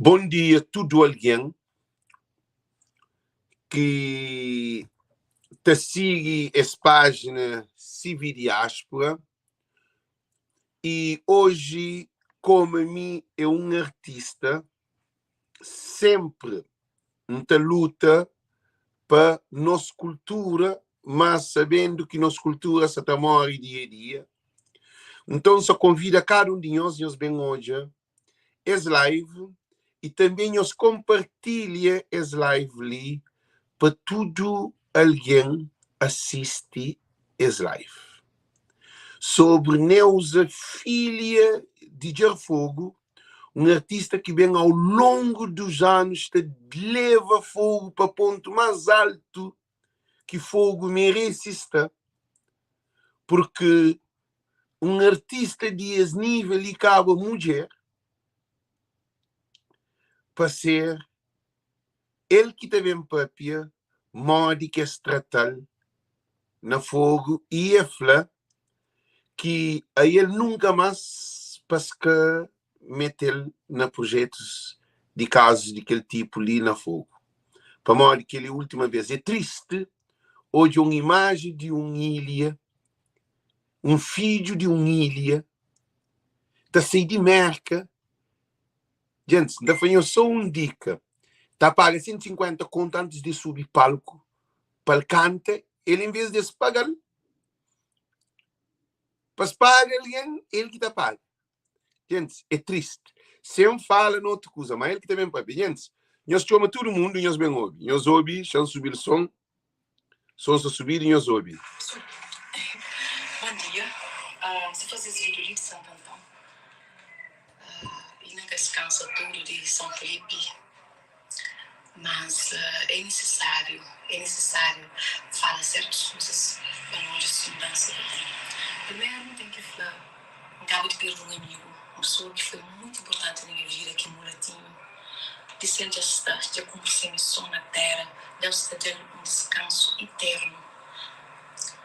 Bon dia tudu algen ki ta sigi es pájina CV Diáspora i oji komu ami é un artista senpri N ta luta pa nos kultura mas sabendu ki nos kultura sa ta móre dia dia nton N sa konvida kada un di nhos, nhos ben odja es live i tanbe nhos konpartilha es live li pa tudu algen asisti es live sobri Neusa filha di Djarfogo un artista ki ben au longu dus anus ta leva Fogo pa pontu mas altu ki Fogo merese sta purki un artista di es nível li kaba mudjer pa ser el ki ta ben papia modi ki es trata-l na Fogo i e fla ki a el nunka mas pa es ka mete-l na projetus di kazus di kel tipu li na Fogo pamodi kel é última bes. É tristi odja un imaji di un ilha un fidju di un ilha ta sai di Merka. Gentis, N ta fla nhos sô un dika, ta paga 150 kontu antis di subi palku pa el kanta, el envês di es paga-l, pa es paga algen, el ki ta paga. Gentis, é tristi. Sen fala na otu kuza, má el ki ta ben papia. Gentis, nhos txoma tudu mundu, nhos ben obi. Nhos obi, xa-m subi-l son. Son sta subidu nhos obi. Bon dia, N sta faze es video li di Santo Antão i na ka diskansa tudu di São Felipe, mas é nisisariu, é nisisariu fala sertus kuzas pa nu odja si mudansa ki ten. Primeru N ten ki fla, N kaba di perde un amigu, un pesoa ki foi mutu inpurtanti na nha vida, ki é Mulatinhu. Di sel dja sta, dja kunpri se mison na téra, Deus ta da-l un diskansu iternu.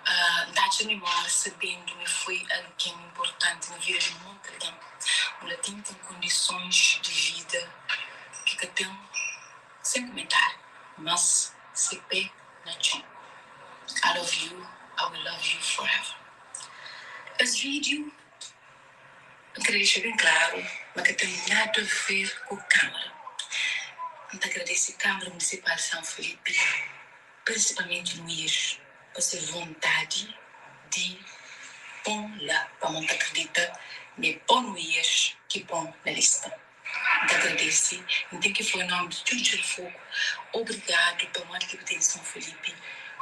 N ta atxa mi móre sabendu mi foi algen inportanti na vida di monti algen. Mulatinhu ten kondisons di vida ki ka ten sen kumentáriu, mas se pé na txon. I love you, I will love you forever. Es vídiu. N kre dexa ben klaru ma ka ten nada a ver ku Kamara. N ta agradese Kamara Munisipal di San Filipi, prinsipalmenti Luís, pa se vontadi di pon la, pamodi N ta kridita ma é pon Luís ki pon na lista. N ta agradese, N ten ki fla nomi di tudu Djarfogo, obrigadu pamodi ki bu ten di San Filipi,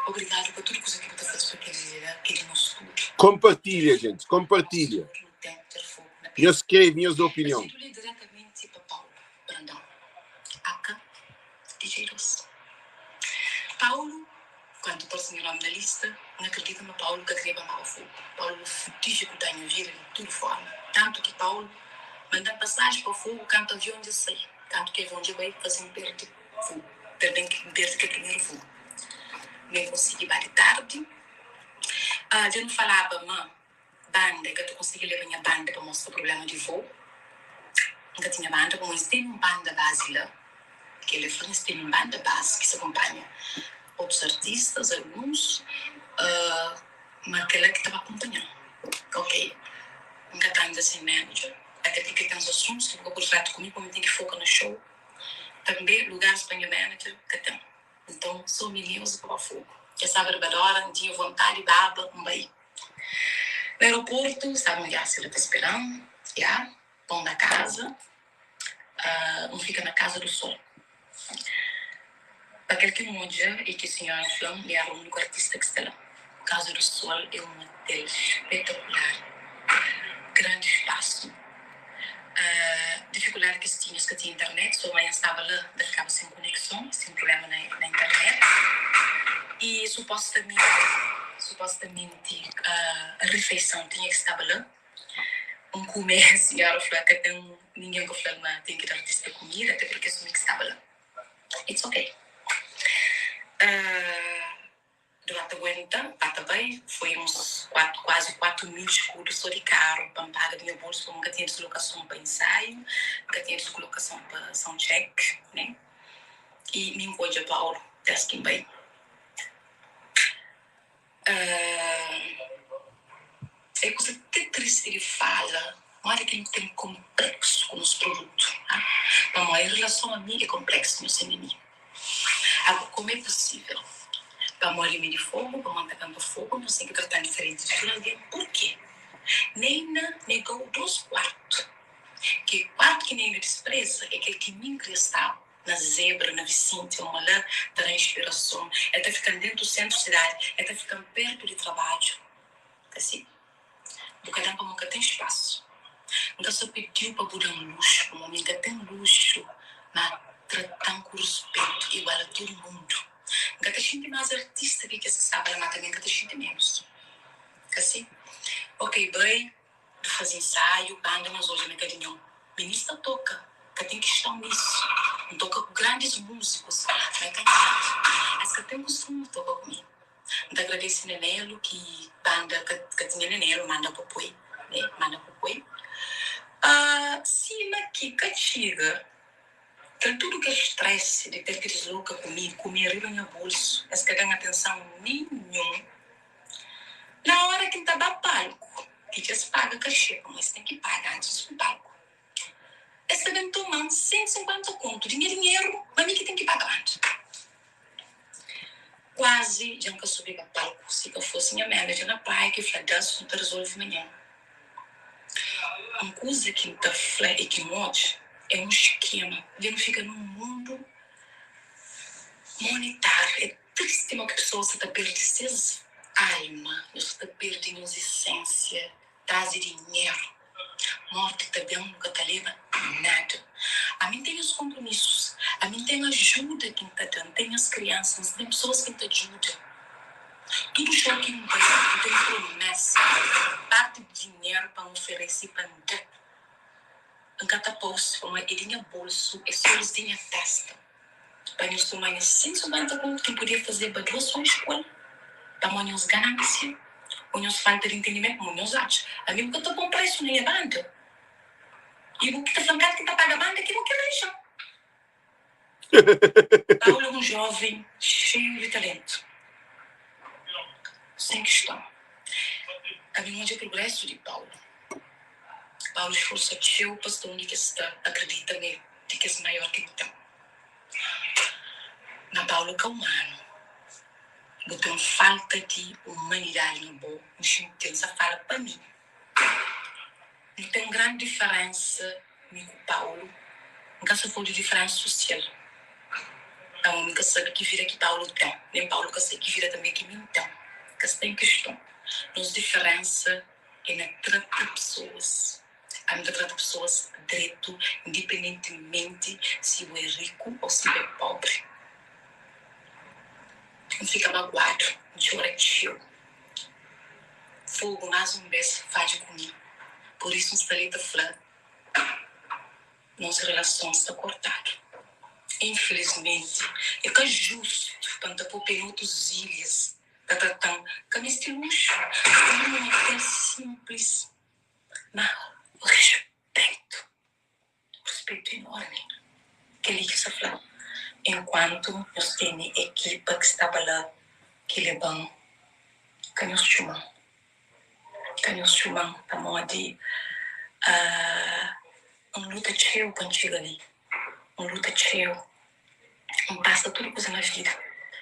obrigadu pa tudu kuza ki bu ta faze pa kel ilha la, ki é di nos tudu. Konpartilha gente, Nos konpartilha. tudu nu ten Djarfogo na Nhos peli. skrebe nhos Es opinion. vídiu li é diretamenti pa Paulu Brandão, aka DJ Doce. Paulu Kantu parse nha nomi na lista, N akredita ma Paulu ka kreba maba fogu. Paulu difikulta nha vida di tudu forma. Tantu ki Paulu manda-m pasaji pa fogu kantu avion dja sai. Kantu ki avion dja bai, faze-m perde vuu. Perde-m perde kel primeru vuu. N konsigi ba di tardi. Dja nu falaba ma banda, N ka ta konsigi leba nha banda pa mostra prubléma di vuu. N ka tinha banda, pamodi es tene un banda bazi la. Kel fla es tene un banda bazi ki sa kunpanha otus artistas, alguns, ma kel-la ki ta ba kunpanha-m. Ok, N ka ta anda sen manager, ate purke ten uns asuntus ki bu ka pode trata ku mi, pamodi N ten ki foka na show. Tanbe lugaris pa nha manager ka ten. Nton, so mi Neuza pa ba Fogo. Dja staba riba d'óra, N tinha vontadi baba, N bai. Na aeroportu, staba un Yasser la ta spera-m, ya, pon na kaza. N fika na Casa do Sol. Pa kel ki N odja i ki sinhora fla-m, mi éra úniku artista ki sta la. Casa do Sol é un otel spetakular, grandi spasu. Difikuldadi ki es tinha, es ka tinha internet, so manhan staba la, N ta fikaba sen konekson, sen prubléma na internet. I supostamenti, supostamenti rifeison tinha ki staba la. Un kume, sinhora fla, ka ten ningen ku fla-l ma ten ki da artista kumida, ate purke so mi ki staba la. It's ok. Du ba ta aguenta, ba ta bai, foi uns kuatu, kuazi 4000 skudu so di karu pa N paga di nha bolsu, pamo N ka tinha dislokason pa insaiu, N ka tinha. dislokason pa sound check né i mi N odja Paulu des ki N bai. É kuza te tristi di fala modi ki nu ten konpleksu ku nos produtu pamodi en relason a mi é konpleksu nhos sende mi ago komu é posivel pamodi mi di fogu pamodi N ta kanta fogu nhos ten ki tratan diferenti di tudu algen purke Neina negau dos kuartu ke kuartu ki Neina dispreza é kel ki mi N kria staba. Na zebra, na Visinti, uma la ta da inspirason. El ta fika-m dentu sentru sidadi, el ta fika-m pertu di trabadju. Ka si? Bu ka da-m pamodi N ka ten spasu. N ka sta pidi-u pa bu da-m luxu, pamodi mi N ka ten luxu. Ma trata-m ku ruspetu, igual a tudu mundu. N ka ta xinti más artista ki kes ki staba la, ma tanbê N ka ta xinti ménus. Ka si? Ok, bai. Du faze ensaiu, banda nhos odja na ka di nho. Minis ta toka, ka ten kiston nisu. N toka ku grandis múzikus, ma é ka nhas. Es ka ten kustumu toka ku mi. N ta agradese Nenelu ki banda ka ka tinha Nenelu, manda pa poi, ne, manda pa poi. Sima ki ka txiga kel tudu kel stress di ter ki disloka ku mi, kume riba nha bolsu, es ka da-m atenson ninhun. Na ora ki N ta ba palku, ki dja es paga kaxê, pamodi es ten ki paga antis di subi palku, es ta ben toma-m 150 kontu di nha dinheru, ma mi ki ten ki paga banda. Kuazi dja N ka subiba palku si ka fosi nha manager na praia ki fla, Das, nu ta rezolve manhan. Un kuza ki N ta fla é ki N odja é un skema dja nu fika nun mundu monetáriu. É Tristi ma ki pesoas sa ta perde ses alma, nhos sa ta perde nhos esensia tras di dinheru. Morti ta ben, nu ka ta leba nada. Ami N ten nhas konpromisus, ami N ten ajuda ki N ta da, N ten nhas kriansa, N ten pesoas ki N ta djuda. Tudu xou ki N bai, N ten promesa, parti di dinheru pa N oferese pa N da. N ka ta pô-s, pamodi é di nha bolsu, é soris di nha testa. Pa nhos toma nhos 150 kontu ki N podia fazeba doasons ku el, pamodi nhos ganánsia ô nhos falta di ntendimentu, pamodi nhos atxa ami bu ka ta pô-m presu na nha banda, i bu ki ta fla-m kantu ki N ta paga banda ki bu ki ranja. Paulu é un jóven xeiu di talentu, sen kiston. Ami N odja prugrésu di Paulu. Paulu sforsa txeu pa sta undi ki el sta, akridita ma el di kes maior ki bu ten. Ma Paulu ka umanu. Bu ten falta di umanidadi na bo. N xinti, N sa fala pa mi. Nu ten grandi diferensa mi ku Paulu. N ka sa fala di diferensa susial. Pamodi mi ka sabe ki vida ki Paulu ten, nen Paulu ka sabe ki vida tanbe ki mi N ten. Ka sta en kiston. Nos diferensa é na trata pesoas. Ami ta trata pesoas dretu, indipendentimenti si bu é riku ô si bu é pobri. N fika maguadu, N txora txeu. Fogu más un bês fadja ku mi, pur isu N sta li ta fla, Nos relason sta kortadu. Infilismenti, é ka justu pa N ta pô pé na otus ilhas ta trata-m. Ka meste luxu, sta li nun otel sinplis. Ma ruspetu, ruspetu enormi. Kel-li ki sa fla, enkuantu nhos tene ekipa ki staba la ki leba-m, ka nhos txuma-m, ka nhos txuma-m pamodi N luta txeu pa N txiga li, N luta txeu. N pasa tudu kuza na vida.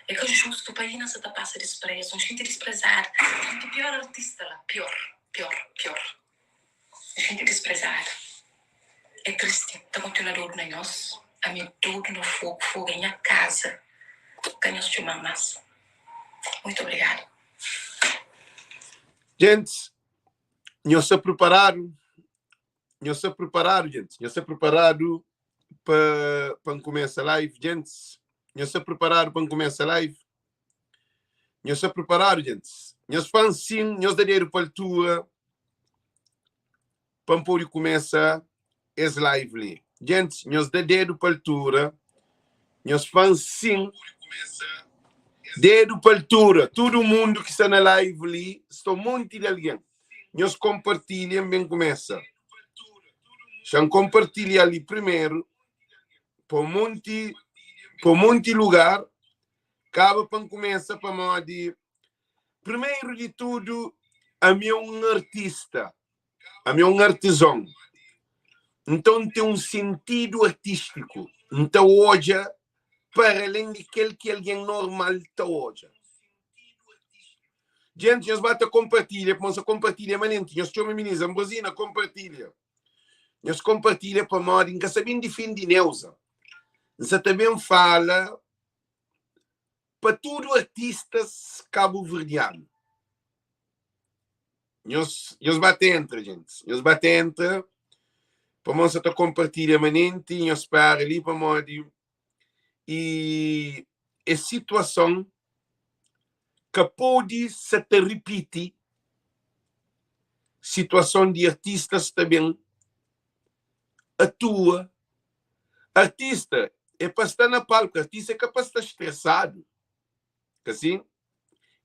É ka justu pa inda sa ta pasa disprezu. N xinti disprezadu. N xinti pior artista la. Pior, pior, pior. N xinti disprezadu. É tristi. N ta kontinua dodu na nhos. Ami é dodu na fogu. Fogu é nha kaza. Ka nhos txoma-m más. Muitu obrigadu. Gentis, nhos sta priparadu? Nhos sta priparadu, gentis? Nhos sta priparadu pa pa N kumesa live, gentis? Nhos sta priparadu pa N kumesa live? Nhos sta priparadu, gentis? Nhos fla-m sin, nhos da dedu pa altura pa N pode kumesa es live li. Gentis, nhos da dedu pa altura, nhos fla-m sin, dedu pa altura. Tudu mundu ki sta na live li, sta un monti di algen. Nhos konpartilha, N ben kumesa. Xa N konpartilha li primeru. Pa un monti, pa un monti lugar, kaba pa N kumesa pamodi, primeru di tudu, ami é un artista, ami é un artizon. Nton, N ten un sentidu artístiku, N ta odja para alén di kel ki algen normal ta odja. Djenti, nhos ba ta konpartilha, pamodi sa konpartilha manenti. Nhos txoma minis, Anbrozina, konpartilha. Nhos konpartilha pamodi N ka sa ben difende Neuza. N sa ta ben fala pa tudu artistas kabuverdianu. Nhos, nhos ba ta entra, djentis. Nhos ba ta entra pamodi N sa ta konpartilha manenti. Nhos spera li pamodi i es situason ka pode sa ta ripiti, situason di artistas ta ben atua. Artista é pa sta na palku, artista é ka pa sta stresadu, ka si?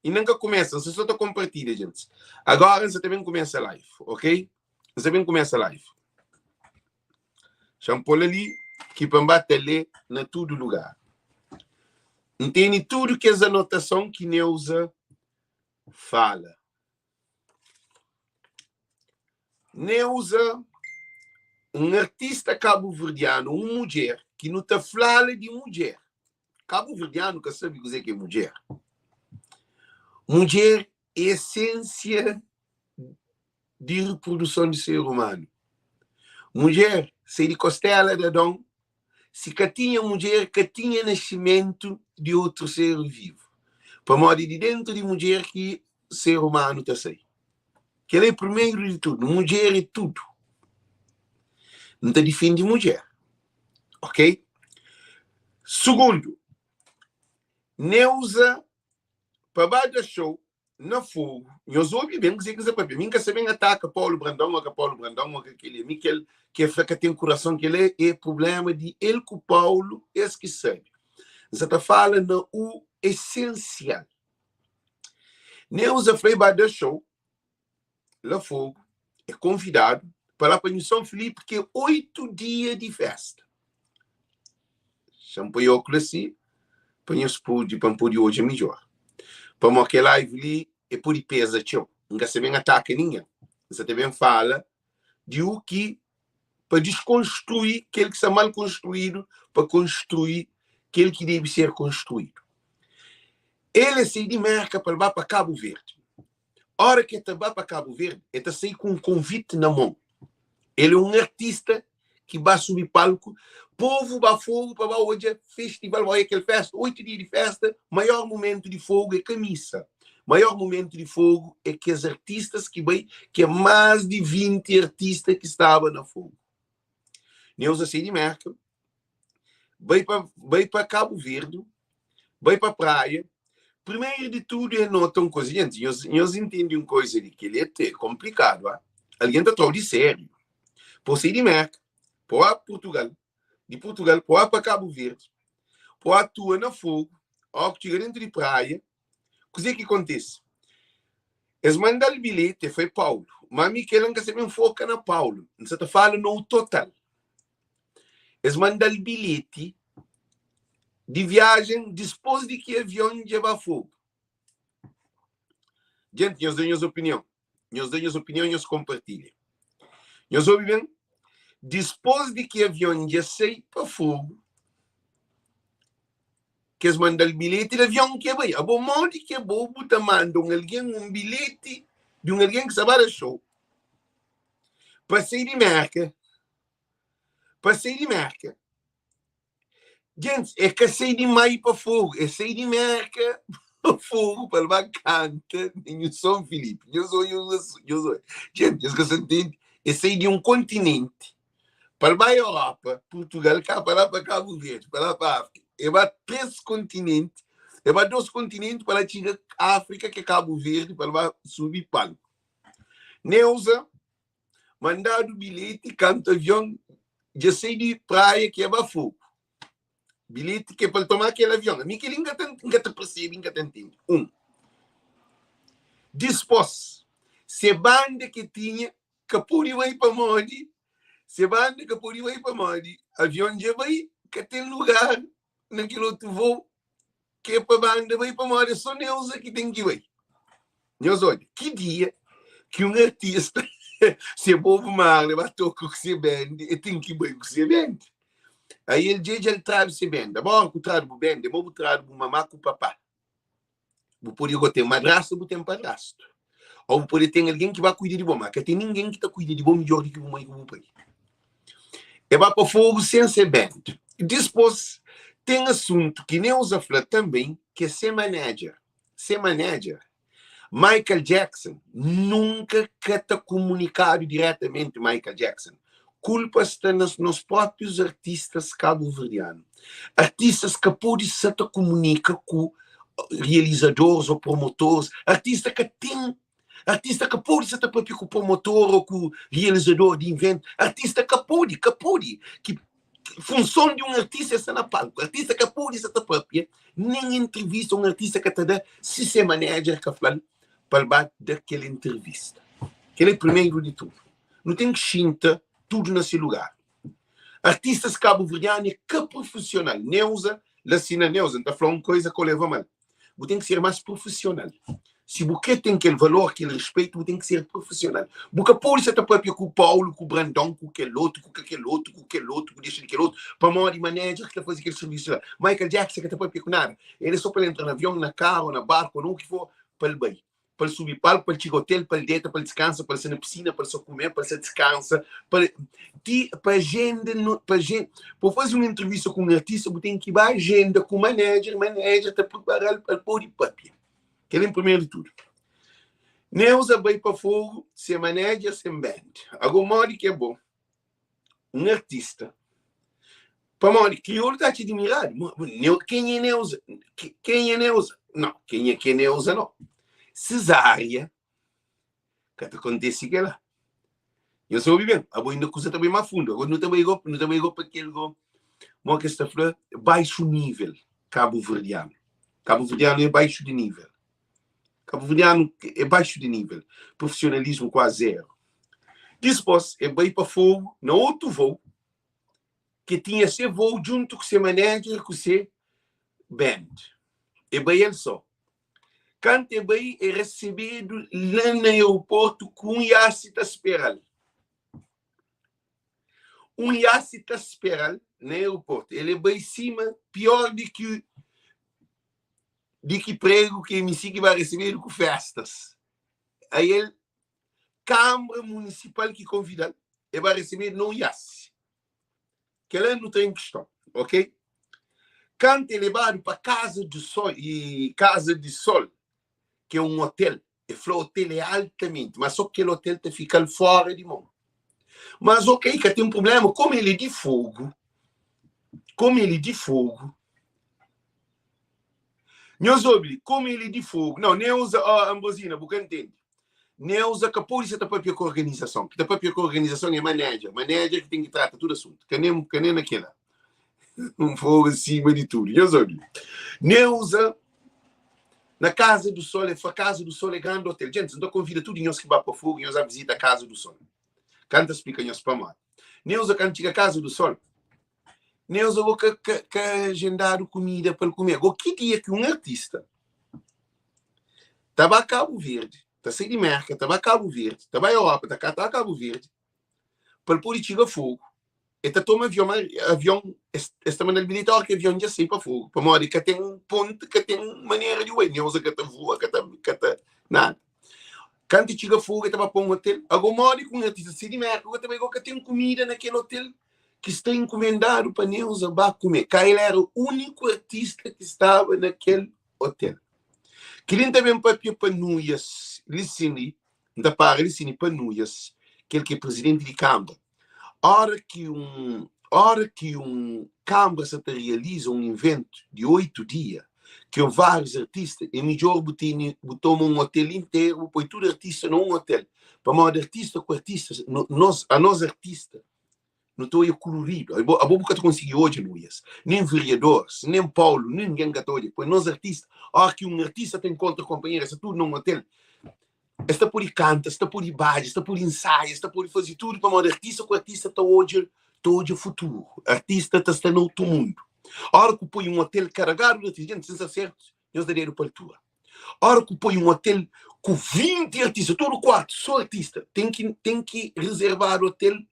Inda N ka kumesa, N sta so ta konpartilha, djentis. Agora N sta ta ben kumesa live, ok? N sta ben kumesa live. Xa-m pô-l ali ki pa N ba ta lê na tudu lugar. N tene tudu kes anotason ki Neuza fala. Neuza, un artista kabuverdianu, un mudjer, ki nu ta flala di mudjer. Kabuverdianu ka sabe kuzê ki é mudjer. Mudjer é esensia di reproduson di ser umanu. Mudjer sai di kostela di Adon, si ka tinha mudjer ka tinha nascimentu di otru ser vivu. Pamodi di dentu di mudjer ki ser umanu ta sai. Kel-la é primeru di tudu. Mudjer é tudu. N ta difende mudjer. Ok? Sugundu, Neuza pa ba da show na Fogo, nhos obi ben kuzê ki N sta papia. Mi N ka sta ben ataka Paulu Brandão ô ka Paulu Brandão ô ka kel-li. Mi kel ki el fla ka ten kurason, kel-li é prubléma di el ku Paulu, es ki sabe. N sta ta fala na u esensial. Neuza fla el ba da show la Fogo, é konvidadu pa la pa Nhu São Filipe ki é 8 dia di festa. Xa-m poi ókulu asi pa nhos pode, pa N pode odja midjór. Pamó kel live li e pode peza txeu. N ka sta ben ataka ningen. N sta ta ben fala di u ki pa diskonstrui kel ki sta mal konstruídu pa konstrui kel ki debe ser konstruídu. El e sai di Merka pa el ba pa Kabu Verdi. Ora ki el ta ba pa Kabu Verdi, el ta sai ku un konviti na mon. El é un artista ki ba subi palku, povu ba Fogu pa ba odja festival, ba odja kel festa, 8 dia di festa, maior mumentu di Fogu é ka misa, maior mumentu di Fogu é kes artistas ki bai, ki é más di 20 artista ki staba na Fogu. Neuza sai di Merka, bai pa, bai pa Kabu Verdi, bai pa praia. Primeiro de tudo é nota um coisa. Gente, nhos, nhos entende um coisa de que ele é complicado, ah? Alguém tá trau de sério. Pô sair de Merca, pô a Portugal, de Portugal, pô a para Cabo Verde, pô atua na fogo, ó que chega dentro de praia, Kuzê ki kontise? Es manda-l bilheti, foi Paulu. Má mi kel-la N ka sabe, N foka na Paulu. N sa ta fala na u total. Es manda-l bilheti di viajen dispôs di ki avion dja ba Fogu. Djenti, nhos da nhos opinion. Nhos da nhos opinion, nhos konpartilha. Nhos obi ben? Dispôs di ki avion dja sai pa Fogu, ki es manda-l bilheti di avion ki e bai. Abo, modi ki abo bu ta manda un algen un bilheti di un algen ki sta ba da show pa sai di Merka, pa sai di Merka? Gentis, e ka sai di Mai pa Fogu, e sai di Merka pa Fogu pa el ba kanta na Nhu Son Filipi. Nhos oia un asu, nhos oia. Gentis, nhos ka sta ntende? E sai di un kontinenti pa el ba Europa, Purtugal, ka pa la pa Kabu Verdi, pa la pa Afrika. E ba 3 kontinenti, e ba 2 kontinenti pa la txiga Afrika, ki é Kabu Verdi, pa el ba subi palku. Neuza mandadu bilheti kantu avion dja sai di praia ki é ba Fogo. Bilheti ki é pa el toma kel avion. Ami kel-li N ka ta, N ka ta persebe, N ka ta ntende. 1, Dispôs, se banda ki tinha ka pode bai pamodi se banda ka pode bai pamodi avion dja bai. Ka ten lugar na kel otu voo ki é pa banda bai pamodi é só Neuza ki ten ki bai. Nhos odja, ki dia ki un artista se Bob Marley ba toka ku se band, el ten ki bai ku se band. Aí el dja dja el tradu se band. Abora ku tradu bu band, é mo bu tradu bu mamá ku papá. Bu pode go ten madrasta, bu ten padrastu. Ou bu pode ten algen ki ba kuida di bo, ma ka ten ningen ki ta kuida di bo midjor di ki bu mai ku bu pai. E ba pa fogu sen se band. Dispos, ten asuntu ki Neuza fla tanben ki é se manager. Se manager, Michael Jackson, nunka ka ta kumunikadu diretamenti Michael Jackson. Kulpa sta na nos proprius artistas kabuverdianu. Artistas ka pode sa ta kumunika ku realizadoris ô promotores. Artista ka ten, artista ka pode sa ta papia ku promotor ô ku realizador di inventu. Artista ka pode, ka pode. Ki funson di un artista é sta na palku. Artista ka pode sa ta papia, nen entrevista un artista ka ta da si se manager ka fla-l pa el ba da kel entrevista. Kel é primeru di tudu. Nu ten ki xinta tudu na se lugar. Artistas kabuverdianu é ka profesional. Neuza, la si na Neuza, N ta fla un koiza ka bu leva mal. Bu ten ki ser más profesional. Si bu kre ten kel valor, kel respetu, bu ten ki ser profesional. Bu ka pode sa ta papia ku Paulu, ku Brandon, ku kel otu, ku kel otu, ku kel otu, ku dexa di kel otu, pamodi manager ki ta faze kel sirvisu la. Michael Jackson ka ta papia ku nada. El é so pa el entra na avion, na karu, na barku, na u ki for, pa el bai. Pa el subi palku, pa el txiga otel, pa el deta, pa el diskansa, pa el sta na pisina, pa el sta kume, pa el sta diskansa, pa ti pa ajenda no pa ajen pa bu faze un entrevista ku un artista bu ten ki ba ajenda ku manager, manager ta prepara-l pa el pode papia. Kel-li en primeru di tudu. Neuza bai pa Fogu sen manager, sen band. Ago modi ki é bo un artista pamodi kriolu ta atxa admiradu kenha é Neuza kenha é Neuza não kenha ki é Neuza não Cesária ka ta kontese kela nhos obi ben abo inda kuza ta bai ma fundu agora nu ta bai go nu ta bai go pa kel go mo ke sta fla baixu nível kabuverdianu kabuverdianu é baixu di nível Kabuverdianu é baixu di nível, profissionalismu kuazi zero. Dispos e bai pa Fogo na otu voo, ke tinha se voo djuntu ku se manager ku se band. E bai el so. Kantu e bai e resebedu la na aeroportu ku un iasi ta spera-l. Un iasi ta spera-l na aeroportu. El e bai sima pior di ki Di ki pregu ki MC ki ba resebedu ku festas. Aí el Kambra Munisipal ki konvida-l, el ba resebedu na un iasi. Kel-la nu tra en kiston, ok? Kantu el lebadu pa Casa do Sol, i Casa de Sol, ki é un otel, el fla otel é altamenti, mas só kel otel ta fika-l fora di mon. Mas ok, ka ten prubléma, komu el é di Fogu, komu el é di Fogu, Nhos obi komu el é di fogu. Nau, Neuza, oh, Ambrosina, bu ka ntende. Neuza ka pode sa ta papia ku organizason. Ki ta papia ku organizason é manager. Manager ki ten ki trata tudu asuntu. Ka nem, ka nem na kela. Un fogu sima di tudu. Nhos obi. Neuza, na Casa do Sol, el fla Casa do Sol é grandi hotel. Gentis, N ta konvida tudu nhos ki ba pa Fogu, nhos a visita Casa do Sol. Ka N ta splika nhos pamodi. Neuza, kantu txiga Casa do Sol, Neuza go ka, ka, ka agendadu kumida pa el kume. Go ki dia ki un artista ta ba Kabu Verdi, ta sai di Merka, ta ba Kabu Verdi, ta ba Europa, ta ka ta Kabu Verdi, pa el pode txiga Fogu, el ta toma avion, ma avion, es, es ta manda-l bilheti óra ki avion dja sai pa Fogu, pamodi ka ten ponti, ka ten manera di bai. Neuza ka ta voa, ka ta, ka ta nada. Kantu txiga Fogu, el ta ba pa un hotel. Ago modi ki un artista sai di Merka, go ta bai, go ka ten kumida na kel hotel ki sta inkumendadu pa Neuza ba kume. Ka el era úniku artista ki staba na kel otel. Kel-li N ta ben papia pa Nuias li sin li, N ta para li sin li pa Nuias, kel ki é prizidenti di kanbra. Óra ki un óra ki un kanbra sa ta rializa un inventu di oitu dia, ki é várius artista, é midjór bu tene bu toma un otel interu, bu poi tudu artista na un otel. Pamodi artista ku artista, nos anos artista, Nu ta odja kuluridu. Abo, abo bu ka ta konsigi odja Nuias, nen veriadoris, nen Paulu, ningen ka ta odja. Pois nos artista, óra ki un artista ta inkontra konpanheru, es sta tudu na un otel, es ta pode kanta, es ta pode badja, es ta pode insaia, es ta pode faze tudu, pamodi artista ku artista ta odja. Ta odja futuru. Artista ta sta na otu mundu. Ora ku poi un hotel karagadu di artista, gente, si N sta sertu, nhos da dedu pa altura. Ora ku poi un hotel ku 20 artista, tudu kuartu so artista, ten ki ten ki reservadu hotel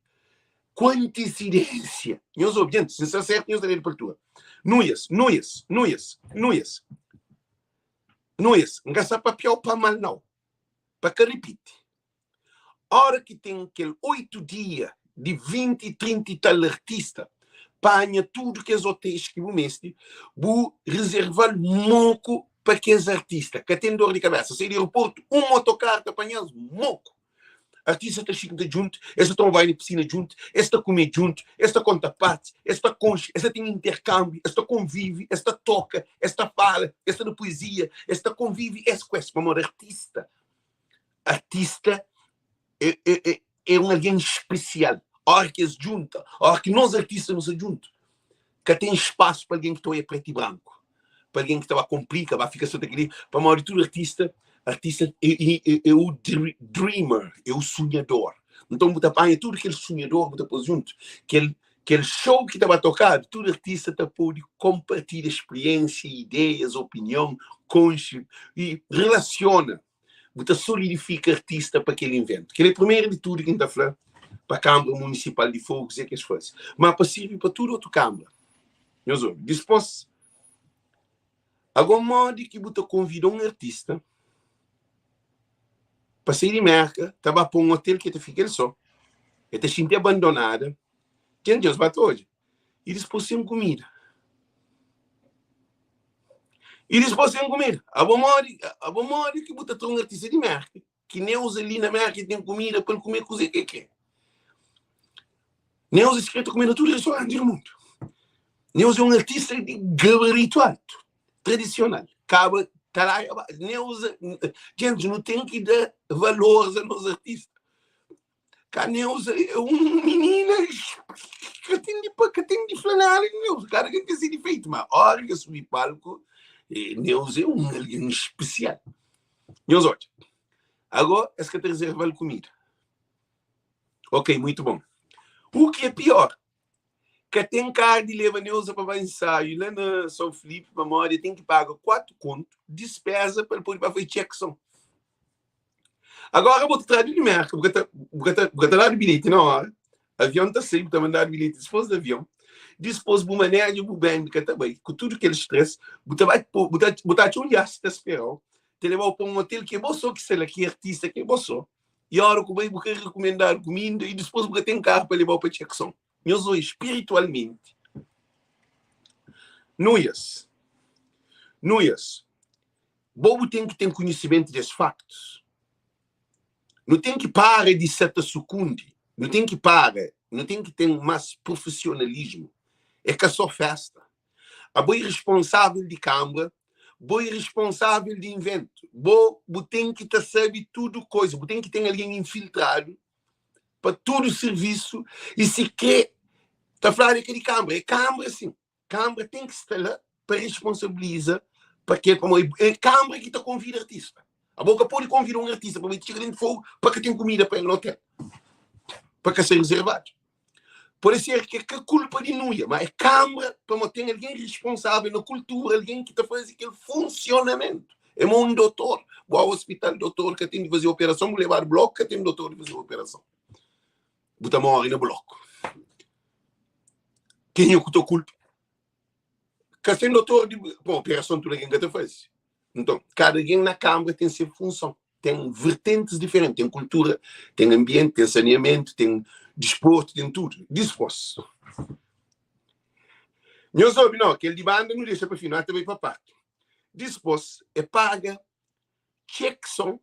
ku antesidênsia. Nhos obi, gente, si N sta sertu, nhos da dedu pa altura. Nuias, nuias, nuias, nuias, nuias, N ka sta papiau pa mal nau, pa ka ripiti. Ora ki ten kel 8 dia di 20, 30 i tal artista, panha tudu kes oteis ki bu meste, bu rezerva-l moku pa kes artista. Ka ten dor di kabesa. Sai di aeroportu, un motokar ta panha-s moku. Artista ta xinta djuntu, es ta toma banhu na pisina djuntu, es ta kume djuntu, es ta konta partis, es ta konxe, es ta ten interkanbiu, es ta konvive, es ta toka, es ta fala, es ta da puezia, es ta konvive es ku es. Pamodi artista Artista é, é, é, é un algen spesial. Óra ki es djunta, óra ki nos artista nu sta djuntu, ka ten spasu pa algen ki ta oia pretu i branku, pa algen ki ta ba konplika, ba fika so ta kre, pamodi tudu artista, artista é, é, é, é o dreamer, é o sonhador. Nton bu ta panha tudu kel sonhador, bu ta pô-s djuntu, kel kel show ki ta ba tokadu, tudu artista ta pode konpartilha spriensia, ideias, opinion, konxe i relasiona. Bu ta solidifika artista pa kel inventu. Kel é primeru di tudu ki N ta fla pa Kanbra Munisipal di Fogu kuzê ki es faze. Ma pa sirbi pa tudu otu kanbra. Nhos obi. Dispôs, ago modi ki bu ta konvida un artista pa sai di Merka ta ba pa un otel ki el ta fika el sô, el ta xinti abandonada, ken ki nhos ba ta odja? I dispôs sen kumida. I dispôs sen kumida. Abo modi, abo modi ki bu ta tra un artista di Merka, ki Neuza li na Merka ten kumida pa el kume kuzê ki el kre. Neuza si kre ta kume na tudu restauranti di mundu. Neuza é un artista di gabaritu altu, tradisional. Kaba ta la, Neuza, gente, nu ten ki da valores a nos artista. Ka Neuza é un minina ka ten di pa ka ten di fla nada di Neuza. Kada ken ten se difeitu, ma ora ki el subi palku, Neuza é un algen spesial. Nhos odja, ago es ka ta rezerva-l kumida. Ok, muitu bon. U ki é pior, ka ten kar di leba Neuza pa ba ensaiu la na São Filipe, pamodi el ten ki paga 4 kontu dispeza pa el pode ba fai check son. Agora bo ta tradu di Merka, bu ka ta, bu ka ta, bu ka ta dadu bilheti na hora, avion ta sai, bu ta mandadu bilheti dispôs di avion, dispôs bu maneja bu band ka ta bai, ku tudu kel stress, bu ta bai bu ta, bu ta atxa un dias ta sperau, ta lebau pa un hotel ki é bo so ki sta la, ki é artista ki é bo so, e ora ku bai bu ka rekumendadu kuminda e dispôs bu ka ten karu pa lebau pa check son. Nhos oi spiritualmenti. Nuias, nuias. Bo bu ten ki ten konhisimentu di es faktus. Nu ten ki para di sa ta sukundi, nu ten ki para, nu ten ki ten mas profisionalismu. É ka so festa. Abo é responsável di kanbra, bo é responsável di inventu. Bo bu ten ki ta sabe tudu koza, bu ten ki ten algen infiltradu pa tudu sirvisu i si kre ta fladu é ka di kanbra, é kanbra sin. Kanbra ten ki sta la pa responsabiliza pa kel pamodi é kanbra ki ta konvida artista. Abo ka pode konvida un artista pa bai txiga dentro fogo pa ka ten kumida pa el na hotel, pa ka ser reservado. Pode ser ki é ka kulpa di Nuia, ma é kanbra pamodi ten algen responsável na kultura, algen ki ta faze kel funsionamentu. É mo un dotor, bu ao hospital, dotor ka ten di faze operason, bu lebadu bloku ka ten dotor di faze operason. Bu ta more na bloku. Kenha ku ta kulpa? Ka sen dotor di bom, operason tudu algen ka ta faze. Nton, kada algen na kanbra ten se funson, ten vertentis diferenti, ten kultura, ten anbienti, ten saneamentu, ten disportu, ten tudu. Dispos. Nhos obi no, kel di banda nu dexa pa fin, nu ata bai pa parti. Dispos, e paga txek son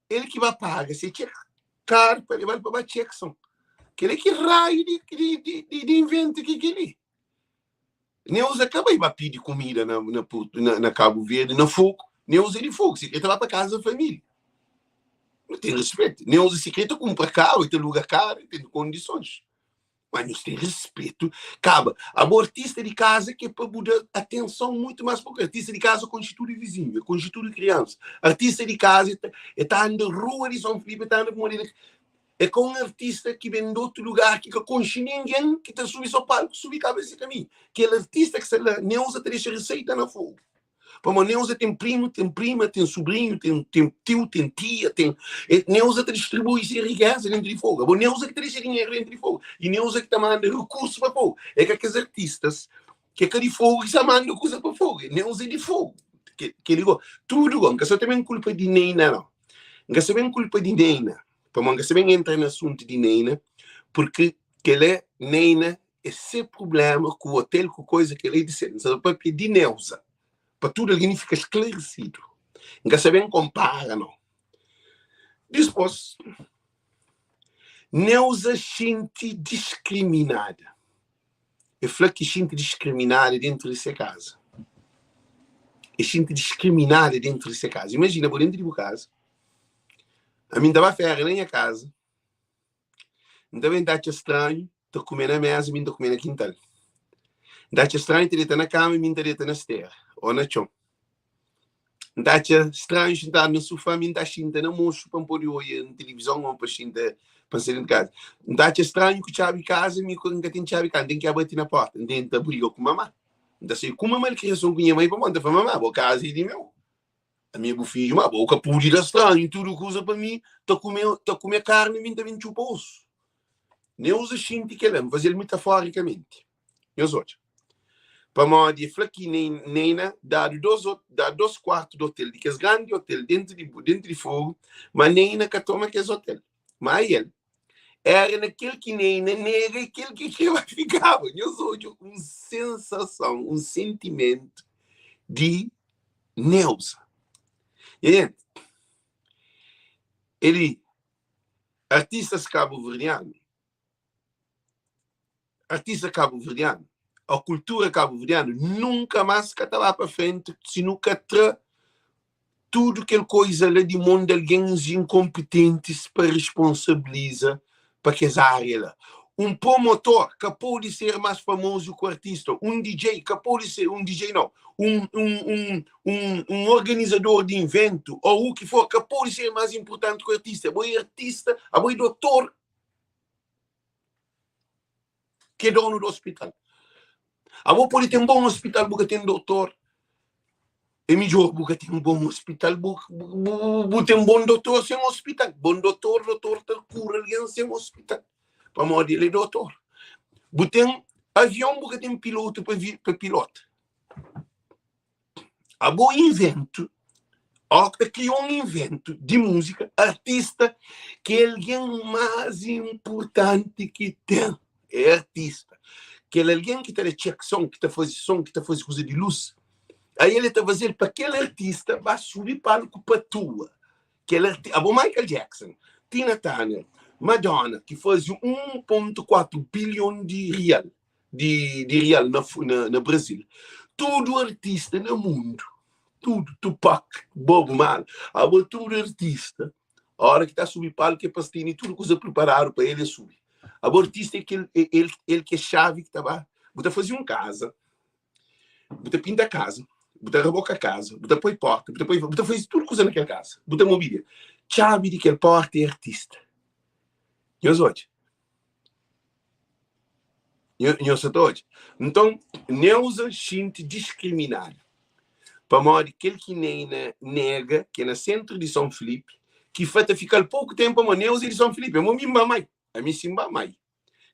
El ki ba paga se txek kar pa lebal pa ba txek son. Keli ki raiu di, di, di, di, di invento ki keli. Neuza ka bai ba pidi kumida na, na, na, na Cabo Verde, na Fogo. Neuza é di Fogo, si kre ta ba pa casa família. Nu ten respeito. Neuza si kre ta kumpra carro, ta aluga carro, ten condições. Mas nhos ten respetu. Kaba, abo artista di kaza ki é pa bu da atenson mutu más pa artista di kaza konxe tudu vizinhu, konxe tudu kriansa. Artista di kaza e ta, e ta anda rua di São Filipe, e ta anda pamodi ele. É ka un artista ki ben di otu lugar ki ka konxe ningen ki ta subi so palku subi kaba se kaminhu. Kel artista ki sta la Neuza ta dexa riseita na fogu. Pamodi Neuza ten primu, ten prima, ten subrinhu, ten ten tiu, ten tia, ten e Neuza ta distribui se rikeza dentu di fogu. Abo Neuza ki ta dexa dinheru dentu di fogu i Neuza ki ta manda rikursu pa fogu. É ka kes artistas ki é ka di fogu ki sa manda kuza pa fogu. Neuza é di fogu. Kel-li go, tudu go, N ka sa ta ben kulpa di Neina nau. N ka sa ben kulpa di Neina. Pamodi N ka sa ben entra na asuntu di Neina, purki kel-la Neina é se prubléma ku otel, ku koza, kel-la é di sel. N sa ta papia di Neuza, pa tudu algen fika sklaresidu. N ka sa ben konpara nau. Dispôs, Neuza xinti diskriminada. E fla ki xinti diskriminada dentu di se kaza. E xinti diskriminada dentu di se kaza. Imajina bo dentu di bu kaza, ami N ta ba féria na nha kaza, N ta ben ta atxa stranhu ta kume na meza, mi N ta kume na kintal. N ta atxa stranhu ta deta na kama, mi N ta deta na stera ô na txon. N ta atxa stranhu xintadu na sufá, mi N ta xinta na moxu pa N pode oia na tilivizon ô pa xinta pa N sai dentu di kaza. N ta atxa stranhu ku txabi kaza, mi ku N ka ten txabi kaza, N ten ki abati na porta, N tenta briga ku mamá. N ta sai ku uma malkriason ku nha mai pamodi N ta fla, Mamá, bo kaza é di meu, ami é bu fidju, má bo ka pode da stranhu tudu kuza pa mi, ta kume, ta kume karni, mi N ta ben txupa osu. Neuza xinti kel-la, N faze-l mitaforikamenti. Nhos odja. Pamodi e fla ki Neina dadu dos dadu dos kuartu di otel, di kes grandi otel dentu di dentu di Fogu, ma Neina ka toma kes otel. Ma el era na kel ki Neina nega e kel ki ke ba fikaba. Nhos odja un sensason, un sentimentu di Neuza. Nha jenti, eli artistas kabuverdianu artista kabuverdianu ou kultura kabuverdianu nunka más ka ta ba pa frenti si nu ka tra tudu kel koiza la di mon di algens inkonpitentis pa responsabiliza pa kes ária la. Un promotor ka pode ser más famozu ku artista, un DJ ka pode ser, un DJ nau, un, un, un, un, un organizador di inventu ou u ki for ka pode ser más inpurtanti ku artista. Abo é artista, abo é dotor ki é donu di ospital. Abo pode ten bon ospital, bu ka ten dotor. É midjor bu ka ten bon ospital, bu, bu, bu ten bon dotor sen ospital. Bon dotor, dotor ta kura algen sen ospital, pamodi el é dotor. Bu ten avion, bu ka ten pilotu pa, vi, pa pilota. Abo inventu, ó ta kria un inventu di múzika, artista ki é algen más inpurtanti ki ten, é artista. Kel algen ki ta da txek son, ki ta faze son, ki ta faze kuza di lus, aí el ta faze-l pa kel artista ba subi palku pa atua. Kel arti, abo Michael Jackson, Tina Turner, Madonna, ki faze 1.4 bilhon di rial, di, di real na, na, na Brasil. Tudu artista na mundu, tudu, Tupac, Bob Marley, abo tudu artista, hora ki ta subi palco é pa tene tudu kuza preparadu pa ele subi. Abo artista é kel, é, el, el ki é chave ki ta ba, bu ta faze un casa, bu ta pinta casa, bu ta raboka casa, bu ta poi porta, bu ta poi, bu ta faze tudu kuza na kel casa, bu ta mobília. Chave di kel porta é artista. Nhos odja. Nhos sa ta odja? Nton, Neuza xinti diskriminadu pamodi kel ki Neina nega, ki é na sentru di Son Filipi, ki fa ta fika-l poku tenpu pamodi Neuza é di Son Filipi. Amo mi N ba mai, ami si N ba mai,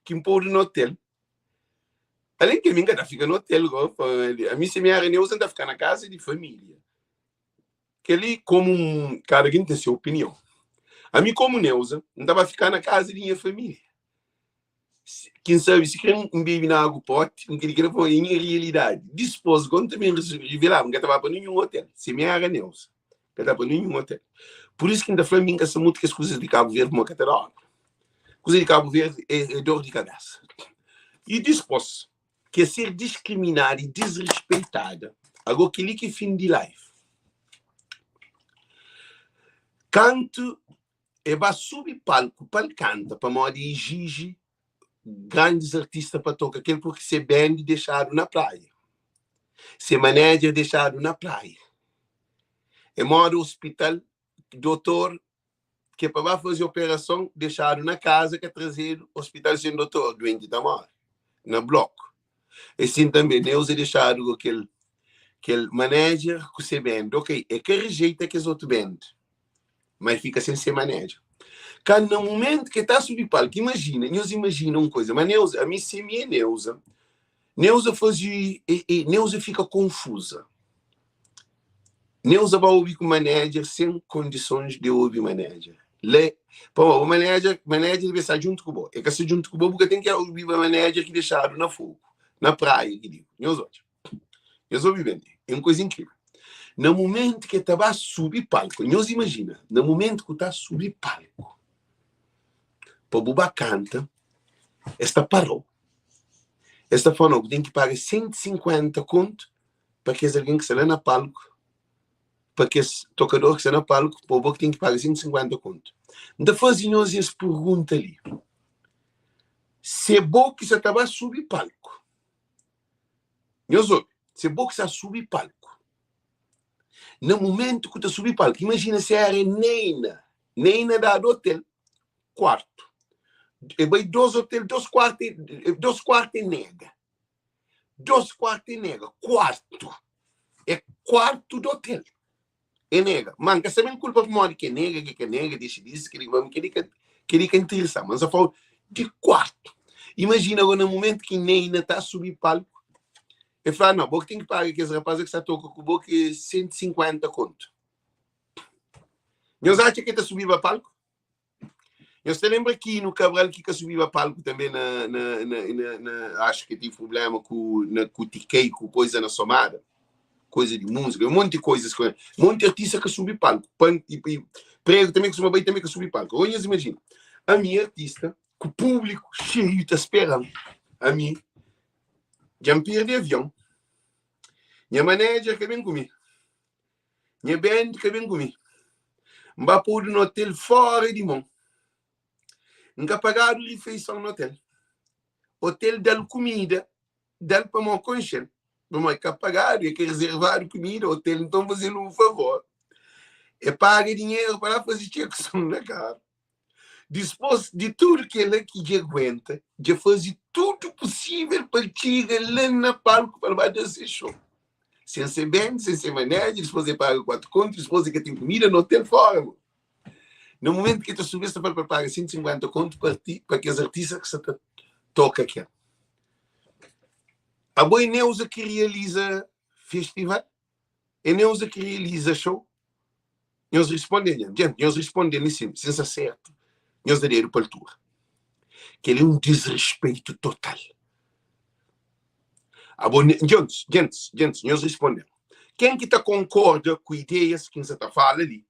ki N podu na otel. Alen ki ami N ka ta fika na otel go, pamodi ami si mi era Neuza N ta fika na kaza di família. Kel-li komu un, kada algen ten se opinion. Ami komu Neuza, N ta ba fika na kaza di nha família. Kin sabe si kre N bebe na agu poti, N kre kre poi é nha realidadi. Dispos go N ta ben revelaba, N ka ta ba pa ninhun otel. Si mi era Neuza, N ka ta ba pa ninhun otel. Pur isu ki N ta fla mi N ka sta mutu kes kuzas di Kabu Verdi, mo ka ta da obra. Kuza di Kabu Verdi é dor di kabesa. I dispos ki é ser diskriminada i disrespeitada. Ago kel-li ki é fin di live. Kantu e ba subi palku pa el kanta pamodi exiji grandis artista pa toka kel porque se band dexadu na praia, se manager dexadu na praia. É moda hospital, dotor. ki é pa ba faze operason, dexadu na kaza, ka trazedu ospital sen dotor, duenti ta móre na bloku. É sin tanbe, Neuza dexadu ku kel kel manager ku se band. Ok, e ka rejeita kes otu band, ma e fika sen se manager. Kandu na mumentu ki e ta subi palku, imajina, nhos imajina un koza, ma Neuza, ami si mi é Neuza, Neuza faze, e, e, Neuza fika konfuza. Neuza ba obi ku manager sen kondisons di obi manager. La, pamodi bu manager, manager debe sta djuntu ku bo. E ka sta djuntu ku bo, bu ka ten ki obiba manager ki dexadu na fogu, na praia ki digo. Nhos odja. Nhos obi ben, é un koza inkrivel. Na mumentu ki e ta ba subi palku, nhos imajina, na mumentu ku ta subi palku pa bu ba kanta, es ta para-u. Es ta fla, no, bu ten ki paga 150 kontu pa kes algen ki sta la na palku, pa kes tokador ki sta na palku, pa bo ki ten ki paga 150 kontu. N ta faze nhos es pergunta li, se bo ki sa ta ba subi palku, nhos obi, se bo ki sa subi palku, na mumentu ku ta subi palku, imajina se era Neina, Neina dadu otel, kuartu, e bai dos otel, dos kuartu, dos kuartu e nega. Dos kuartu e nega. Kuartu. É kuartu di otel. E nega. Ma N ka sabe N kulpa pamodi ki e nega, ki ka nega, dixi disi, kel-li ki kel-li ka kel-li ka interesa. Ma N sa fala di kuartu. Imajina agora na mumentu ki Neina ta subi palku, e fla, no, bo ki ten ki paga kes rapaz ki sta toka ku bo ki é 150 kontu. Nhos atxa ki e ta subiba palku? Nhos ta lenbra Kino Cabral ki ka subiba palku tanbe na, na, na, na, na acho ki tive problema ku, na, ku Tikei, ku koisa na Somada, koisa di múzika, un monti koisas, ku, monti artista ka subi palku, pan, i, i, prego tanbe kustuma bai tanbe ka subi palku. Agora nhos imajina, ami artista, ku públiku xeiu ta spera-m, ami dja N perde avion, nha manager ka ben ku mi, Nha band ka ben ku mi. N ba podu na otel fora di mon. N ka pagadu rifeison na otel. Otel da-l kumida, da-l pamó konxe-l. Pamó e ka pagadu, e ka rezervadu kumida, otel nton faze-l un favor. E paga dinheru pa la faze txekson na karu. Dispôs di tudu kel-la ki dja aguenta, dja faze tudu pusível pa el txiga la na palku pa el ba da se xou. Sen se band, sen se manager, dispôs el paga 4 kontu, dispôs el ka ten kumida na otel fora. Mo. Na mumentu ki el ta subi, es ta fla-l pa el paga 150 kontu pa arti, pa kes artista ki sa ta toka kel. Abo é Neuza ki realiza festival? É Neuza ki realiza xou? Nhos responde nha. Gente, nhos responde li sim, si nsa sertu, nhos da dedu pa altura. Kel é un disrespeito total. Abo, gentis, gentis, gentis, nhos responde. Ken ki ta konkorda ku ideias ki nsa ta fala li,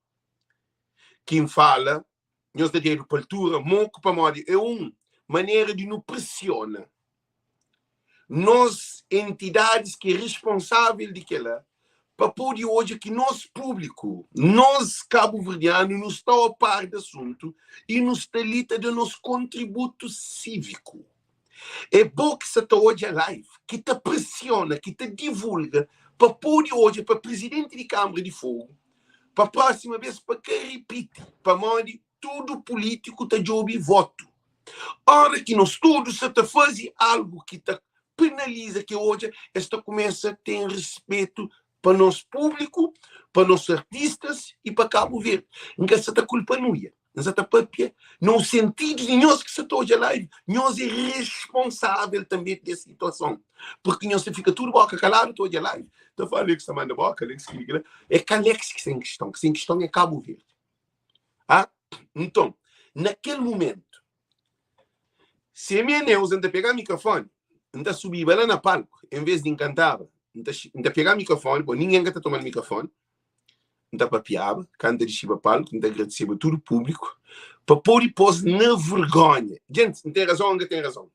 ki n fala, nhos da dedu pa altura, moku pamodi é un manera di nu presiona nos entidadis ki é responsável di kela pa pode odja ki nos públiku, nos kabuverdianu, nu sta ao par di asuntu y nu sta li ta da nos kontributu síviku. É bo ki sa ta odja live, ki ta presiona, ki ta divulga pa pode odja pa prizidenti di Kanbra di Fogu, pa prósima bes pa ka ripiti, pamodi tudu pulítiku ta djobe votu. Ora ki nos tudu sa ta faze algu ki ta penaliza ki odja, es ta kumesa ten respetu pa nos públiku, pa nos artistas y pa Kabu Verdi. N ka sa ta kulpa Nuia, N sa ta papia na un sentidu di nhos ki sa ta odja live, nhos é responsável tanbe des situason, purki nhos ta fika tudu boka kaladu ta odja live, ta fla Alex ta manda boka, Alex kili kila. É ka Alex ki sta en kiston, ki sta en kiston é Kabu Verdi. Ah, nton, na kel mumentu, si mi é Neuza, N ta pegá mikrofoni, N ta subiba la na palku, en vês di N kantaba, N ta, N ta pegá mikrofoni, bon, ningen ka ta toma-l mikrofoni, N ta papiaba, kantu N ta dixi pa palku, N ta agradiseba tudu públiku, pa pode pô-s na vergonha. Gentis, N ten razon ô N ka ten razon?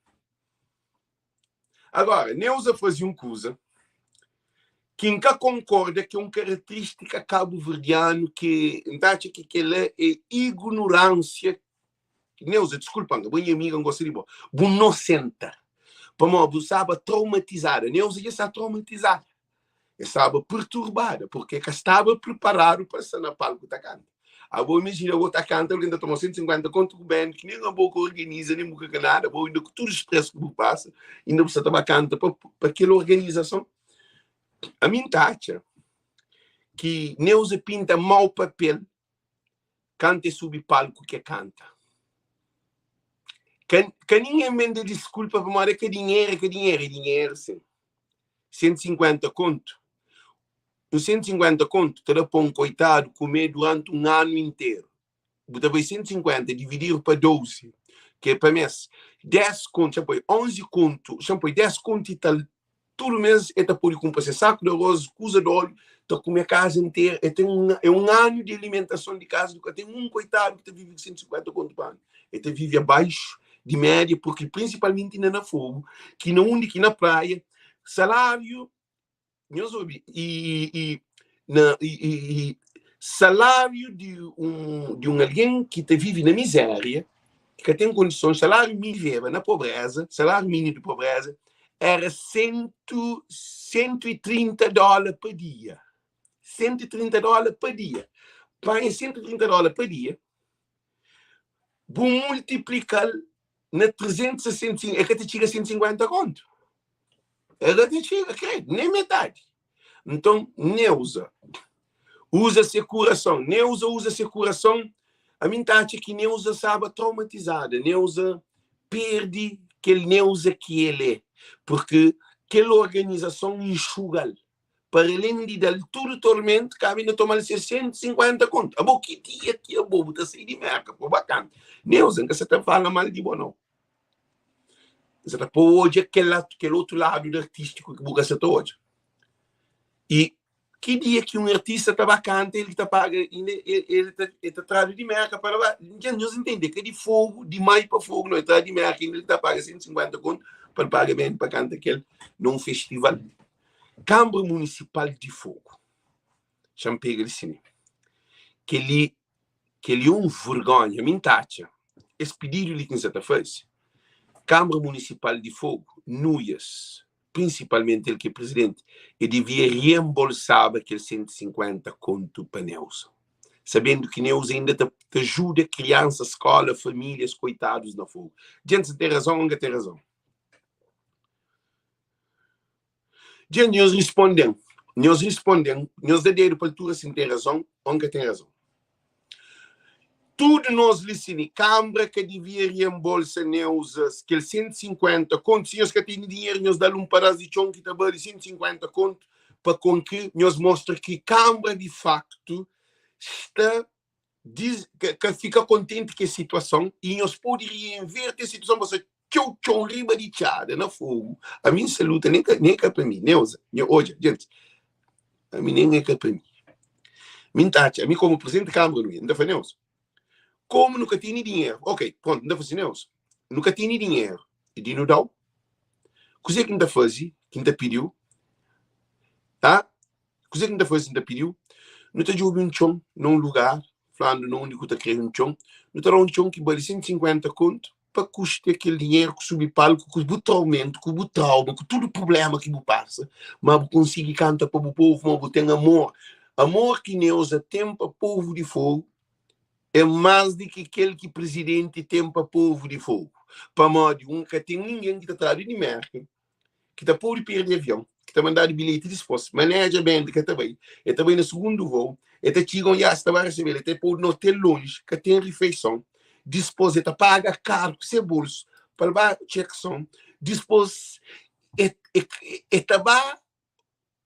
Agora, Neuza faze un kuza ki N ka konkorda, ki é un karatrístika kabuverdianu ki N ta atxa ki kel-la é ignoránsia. Neuza, diskulpa-m, abo é nha amiga, N gosta di bo. Bu nosenta, pamodi bu staba traumatizada. Neuza dja sta traumatizada. El staba perturbada, purki el ka staba priparadu pa sta na palku ta kanta. Abo imajina bo ta kanta algen ta toma 150 kontu ku band ki nen abo ka organiza nen bu ka ka nada abo inda ku tudu stress ki bu pasa inda bu sta ta ba kanta pa pa kel organizason. Ami N ta atxa ki Neuza pinta mau papel kantu e subi palku ke kanta. Ka ka ningen ben da diskulpa pamodi é ka dinheru é ka dinheru é dinheru sin. 150 kontu Un 150 kontu ta da pa un koitadu kume duranti un anu interu. Bu ta bai 150 divididu pa 12, ki é pa mês, 10 kontu, xa poi 11 kontu, xa poi 10 kontu i tal, tudu mês el ta pode kunpra se saku di arroz, kuza di óleo, ta kume kaza interu. El ten un, é un anu di alimentason di kaza di ka ten un koitadu ki ta vive ku 150 kontu pa anu. El ta vive abaixu di média, purki prinsipalmenti na na Fogu, ki na undi ki na praia, saláriu Nhos obi, i, i, na, i, i, i saláriu di un, di un algen ki ta vive na mizéria, ki ka ten kondisons, saláriu minimu viveba na pobreza, saláriu minimu di pobreza era sentu, 130 dóla pa dia. 130 dóla pa dia. Panha 130 dóla pa dia, bu multiplika-l na 365, el ka ta txiga 150 kontu. El ka ta txiga, kredu, nem metadi. Nton, Neuza uza se kurason. Neuza uza se kurason. Ami N ta atxa ki Neuza staba traumatizada. Neuza perde kel Neuza ki el é, porque kel organizason inxuga-l. Para alén di da-l tudu tormentu, kaba inda toma-l 650 kontu. Abo, ki dia ki abo bu ta sai di Merka pa ba kanta? Neuza, N ka sa ta fala mal di bo, nau. N sa ta pô-u odja kel kel otu ladu di artístiku ki bu ka sa ta odja. I ki dia ki un artista ta ba kanta, el ki ta paga, inda el ta el ta tradu di Merka pa ba. Dja nhos ntende, é ka di Fogu, di Mai pa Fogu, nau. El tradu di Merka, inda el ta paga 150 kontu pa el paga band pa kanta kel na un festival. Kanbra Munisipal di Fogu, xa-m pega li si mi, kel-li Kel-li é un vergónha. Mi N ta atxa es pididu li ki N sa ta faze, Kanbra Munisipal di Fogu, Nuias, prinsipalmenti el ki é prizidenti, e devia rienbolsaba kel 150 kontu pa Neusa, sabendu ki Neusa inda ta ta juda kriansa, skóla, famílias, koitadus na Fogu. Djentis, N ten razon ô N ka ten razon? Dja nhos risponde-m, nhos risponde-m, nhos da dedu pa altura si N ten razon ô N ka ten razon. Tudu nos li si ni kanbra ka divia rienbolsa Neuzas kel 150 kontu. Si nhos ka tene dinheru, nhos da-l un padás di txon ki ta bali 150 kontu pa kon ki nhos mostra ki kanbra di faktu sta diz, ka, ka fika kontenti ku es situason i nhos pode reinverte es situason pa sta txeu txon riba di txada na fogu. Ami N saluta nen ka, nen ka pa mi, Neuza, nho odja, djentis, ami nen é ka pa mi. Mi N ta atxa, ami komu presidenti di Kâmara nu, N ta fla Neuza, komu nu ka tene dinheru, ok, prontu, N ta fla si, Neuza, nu ka tene dinheru di nu da-u, kuzê ki N ta faze, ki N ta pidi-u, ha? Kuzê ki N ta faze? N ta pidi-u, nu ta djobe un txon na un lugar, flandu na undi ku ta krê un txon, nu ta da un txon ki bali 150 kontu pa kustia kel dinheru ku subi palku, ku bu tormentu, ku bu trauma, ku tudu prubléma ki bu pasa, má bu konsigi kanta pa bu povu, má bu ten amor. Amor ki Neuza ten pa povu di Fogu é más di ki kel ki prizidenti ten pa povu di Fogu. Pamodi un ka ten ningen ki ta tradu di Mérka ki ta pode perde avion, ki ta mandadu bilheti dispôs, maneja bend ka ta bai, el ta bai na sugundu vôu, el ta txiga un ias ta ba resebe-l, el ta podu na otel lonji, ka ten rifeison, dispôs el ta paga karu ku se bolsu pa el ba txeka son, dispôs el ta ba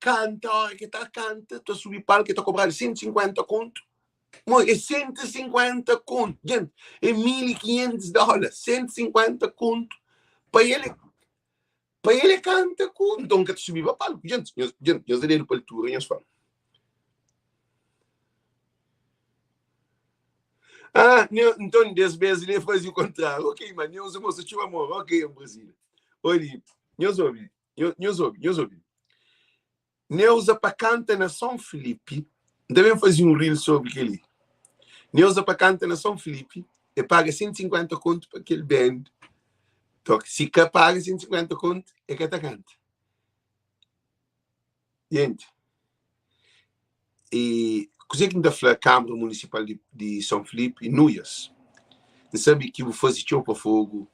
kanta, óra ki el ta kanta, ta subi palku el ta kobradu 150 kontu, Mo é 150 kontu, gente, é 1500 dólar, 150 kontu pa ele pa ele kanta ku nton ka ta subi pa palku, gente, nhos, gente, nhos da dedu pa altura, nhos fala. Ah, nton des bes ele faze o kontrário. Ok, mas nhos mostra txeu amor. Ok, Brasília. Oli, nhos obi, nhos obi, nhos obi. Neuza pa kanta na São Filipe, N ta ben faze un reel sobri kel-li. Neuza pa kanta na São Filipe, e paga 150 kontu pa kel band toka. Si ka paga 150 kontu, e ka ta kanta. Gente, e. Kuzê ki N ta fla Kanbra Munisipal di Son Filipi, Nuias, N sabe ki bu faze txeu pa Fogu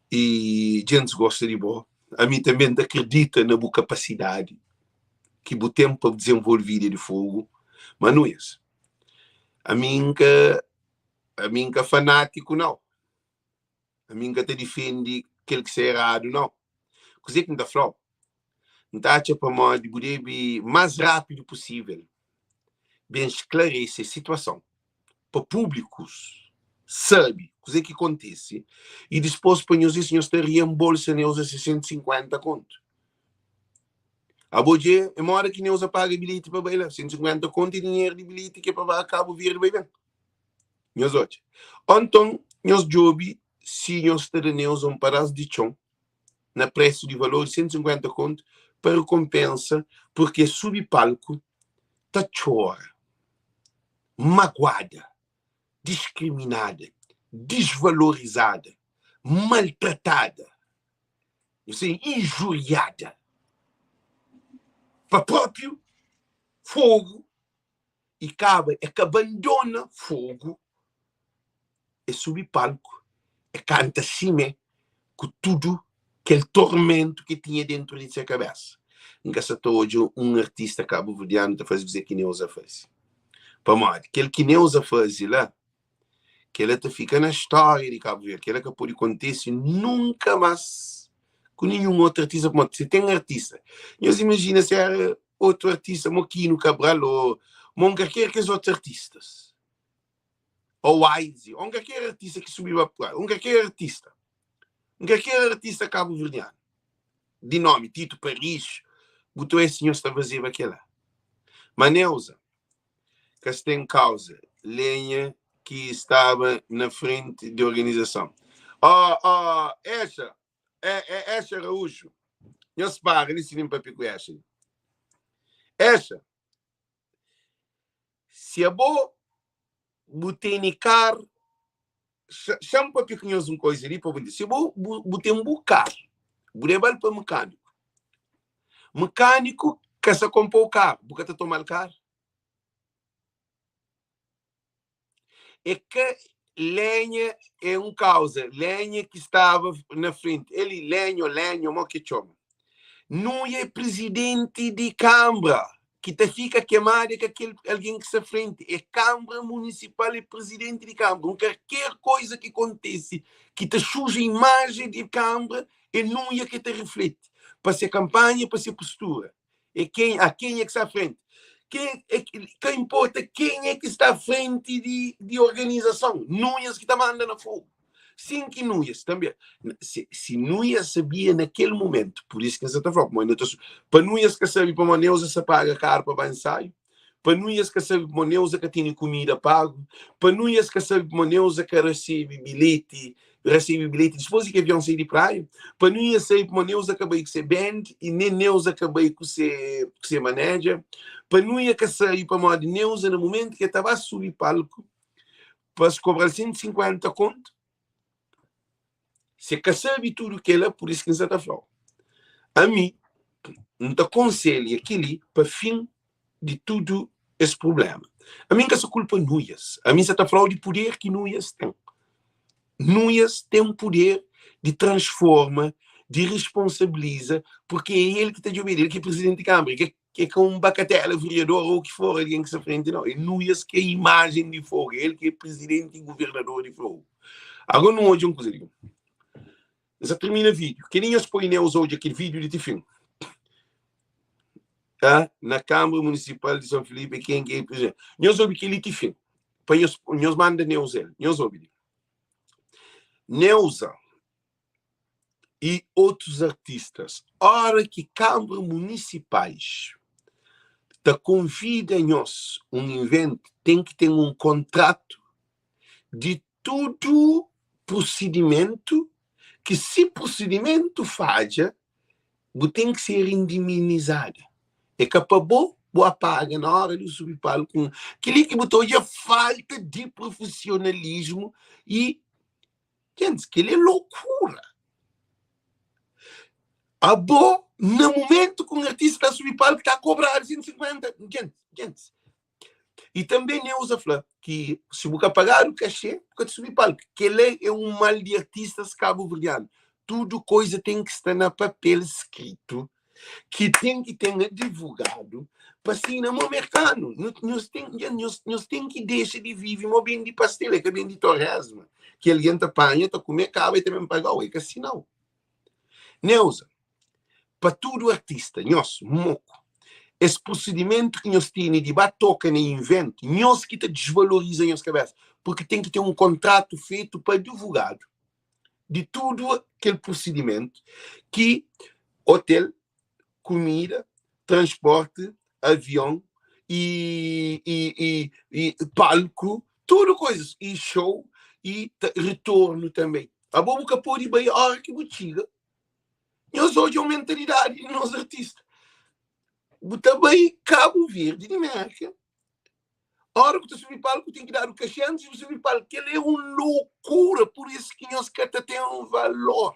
i djentis gosta di bo. Ami tanbe N ta kridita na bu kapasidadi ki bu ten pa dizenvolve Ilha di Fogu. Ma Nuias, ami N ka ami N ka fanátiku nau. Ami N ka ta difende kel ki sta eradu nau. Kuzê ki N ta fla-u? N ta atxa pamodi bu debe, más rápidu pusível, ben sklarese es situason pa públikus sabe kuzê ki kontise i dispôs pa nhos si nhos ta rienbolsa Neuza 650 kontu. Abo dje é moda ki Neuza paga bilheti pa bai la, 150 kontu é dinheru di bilheti ki é pa ba Kabu Verdi bai ben. Nhos odja. Ô nton nhos djobe si nhos ta da Neuza un padás di txon na presu di valor di 150 kontu pa rekonpensa purki e subi palku ta txora, maguada, diskriminada, disvalorizada, maltratada, nu sei, injuriada pa propriu Fogu i kaba e ka bandona Fogu, e subi palku e kanta simé ku tudu kel tormentu ki tinha dentu di se kabesa. N ka sa ta odja un artista kabuverdianu ta faze kuzê ki Neuza faze. Pamodi kel ki Neuza faze la, kel-la ta fika na stória di Kabu Verdi, kel-la ka pode kontise nunka más ku ninhun otu artista, pamodi si ten artista, nhos imajina si éra otu artista, mo Kino Cabral ô mo un kalker kes otu artistas, ô Wise, ô un kalker artista ki subiba un kalker artista, un kalker artista kabuverdianu di nomi, Tito Paris, bu ta oe si nhos ta fazeba kel-la. Ma Neuza ka sta en kauza, lenha ki staba na frenti di organizason. Ó, ó, Exa, é, é, Exa Araújo, nhos para li si nin papia ku Exa li. Exa, si abo bu tene kar, xa-m papia ku nhos un koisa li pa bu ntende. Si bo bu ten bu kar, bu leba-l pa mekaniku, mekaniku ka sa konpo-u kar, bu ka ta toma-l kar? É ka lenha é un kauza, lenha ki staba na frenti, el i lenha o lenha mo ki txoma. Nuia é prizidenti di kanbra, ki ta fika kemadu é ka kel algen ki sta frenti, é kanbra munisipal, é prizidenti di kanbra. Un kalker koiza ki kontise ki ta suja imajen di kanbra é Nuia ki ta rifleti pa se kanpanha, pa se postura. É ken, a kenha ki sta frenti. Ken, é, ka inporta kenha ki sta frenti di, di organizason, Nuias ki ta manda na Fogu. Sin ki Nuias tanbe, si, si Nuias sabia na kel momentu, pur isu ki N sa ta fla, pamodi no ta, pa Nuias ka sabe pamodi Neuza sa paga karu pa ba ensaiu, pa Nuias ka sabe pamodi Neuza ka tene kumida pagu, pa Nuias ka sabe pamodi Neuza ka resebe bilheti resebe bilheti dispôs di ki avion sai di praia, pa Nuias sabe pamodi Neuza ka bai ku se band i nen Neuza ka bai ku se ku se manager, pa Nuia ka sabe pamodi Neuza na momentu ki el ta ba subi palku pa es kobra-l 150 kontu, Se ka sabe tudu kela, pur isu ki N sa ta fla-u. Ami, N ta konselha kel-li pa fin di tudu es prubléma. Ami N ka sa kulpa Nuias. Ami N sa ta fla-u di puder ki Nuias ten. Nuias ten puder di transforma, di responsabiliza, purki é el ki ta djobedu, el ki é prizidenti di kanbra, el é ka un bakatela veriador ô ki for algen ki sta frenti, nau. É Nuias ki é imajen di Fogu, é el ki é prizidenti i guvernador di Fogu. Agora nu odja un kuza li. N sa termina vídeo. Kel-li nhos poi Neus odja kel vídeo di ti fin. Tá? Na Câmara Municipal de São Filipe, quem que é presidente? Nhos obi kel-li ti fin. Pa nhos, nhos manda Neus el. Nhos obi li. Neuza e otus artistas, ora ki Câmara Municipais ta konvida nhos un invent, ten ki ten un kontratu di tudu prusidimentu ki si prusidimentu fadja bu ten ki ser indiminizada. É ka pa bo bu apaga na ora di subi palku. Kel-li ki bu ta odja falta di prufisionalismu i gentis, kel-li é lokura. Abo na mumentu ku un artista ta subi palku ta kobradu 150 gentis. Gentis. I tanbe Neuza fla ki si bu ka pagadu kaxê, bu ka ta subi palku. Kel-la é un mal di artistas kabuverdianu. Tudu koiza ten ki sta na papel skritu, ki ten ki ten adivogadu pa sina mo merkanu. Nhos ten, nhos, nhos ten ki dexa di vive mo bende pastel, é ka bende torresma, ki algen ta panha, ta kume, kaba e ta ben paga-u. É ka si nau. Neuza, pa tudu artista, nhos, moku, es prusedimentu ki nhos tene di ba toka na inventu, nhos ki ta disvaloriza nhos kabesa, purki ten ki ten un kontratu fetu pa advogadu di tudu kel prusedimentu ki otel, kumida, transporti, avion i i i i palku, tudu koizas, i show i retornu tanbe. Abo bu ka pode bai ora ki bu txiga. Nhos odja un mentalidadi di nos artista. Bu ta bai Kabu Verdi di Merka, ora ku ta subi palku ten ki dadu kaxê antis di bu subi palku. Kel é un lokura, pur isu ki nhos ka ta ten valor.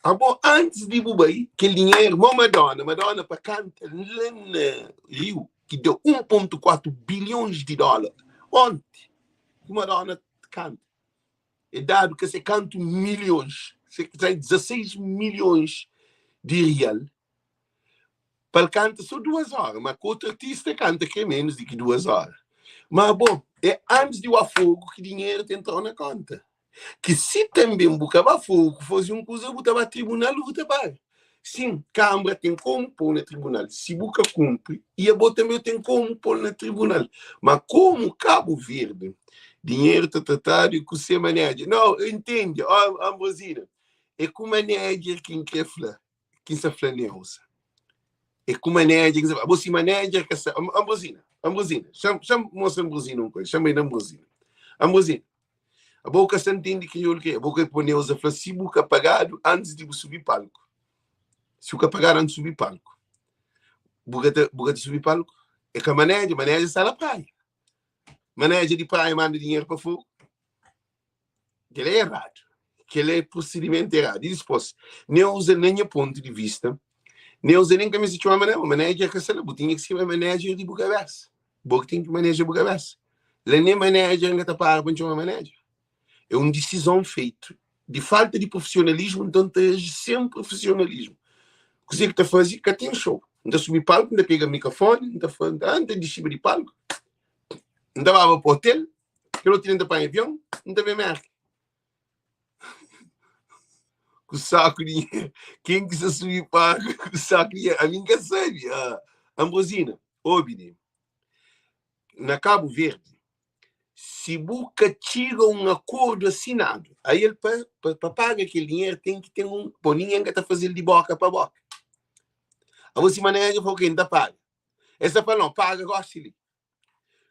Abo antis di bu bai, kel dinheru, mo Madonna, Madonna pa kanta la na Riu, ki da 1.4 bilhons di dólar, onti ku Madonna kanta. É dadu ka se kantu milhons, se sai 16 milhons di rial pa el kanta so duas ora, ma ku otu artista kanta kre menus di ki duas ora. Ma bo, é antis di o Fogo ki dinheru ta entrau na konta. Ki si tanben bu ka ba Fogo faze un kuza, bu ta ba tribunal bu ta paga. Sin, Kambra ten komu pô-u na tribunal si bu ka kunpri i abo tanbe ten komu pô-l na tribunal. Ma komu Kabu Verdi dinheru ta tratadu ku se maneja. Nau, N ntende, ó Ambrosina, é ku maneja ki N kre fla, ki N sta fla Neuza. É ku maneja ki N sta fla. Abo si maneja ka sta. Ambrosina, Ambrosina, xa-m mostra Ambrosina un kuza, xa-m bai na Ambrosina. Ambrosina. Abo ka sta ntende kriolu ke abo ka pô Neuza fla si bu ka pagadu antis di bu subi palku. Si bu ka pagadu antis di subi palku, bu ka ta bu ka ta subi palku. É ka maneja, maneja sta na praia. Maneja di praia manda dinheru pa fogu. Kel-la é eradu. Kel-la é prusedimentu eradu. I dispôs, Neuza, na nha pontu di vista, Neuza nen ka meste txoma maneja, maneja ka sta la. Bu tinha ki ser maneja di bu kabesa. Bo ki ten ki maneja bu kabesa. La nen manager N ka ta para pa N txoma manager. É un disizon feitu di falta di profisionalismu, nton N ta aji sen profisionalismu. Kuzê ki ta faze? Ka ten show. N ta subi palku, N ta pega mikrofoni, N ta fla, N ta dixiba di palku, N ta baba pa otel, kel otu dia N ta panha avion, N ta ben Merka. Ku saku di dinheru. Ken ki sta subi palku ku saku di dinheru? Ami N ka sabe. Ambrosina, obi li. Na Kabu Verdi, si bu ka txiga un akordu asinadu, aí el pa, pa, pa paga kel dinheru ten ki ten un, pô, ningen ka ta faze-l di boka pa boka. Abo si maneja fla, ok, N ta paga. Es ta fla, não, paga gosi li.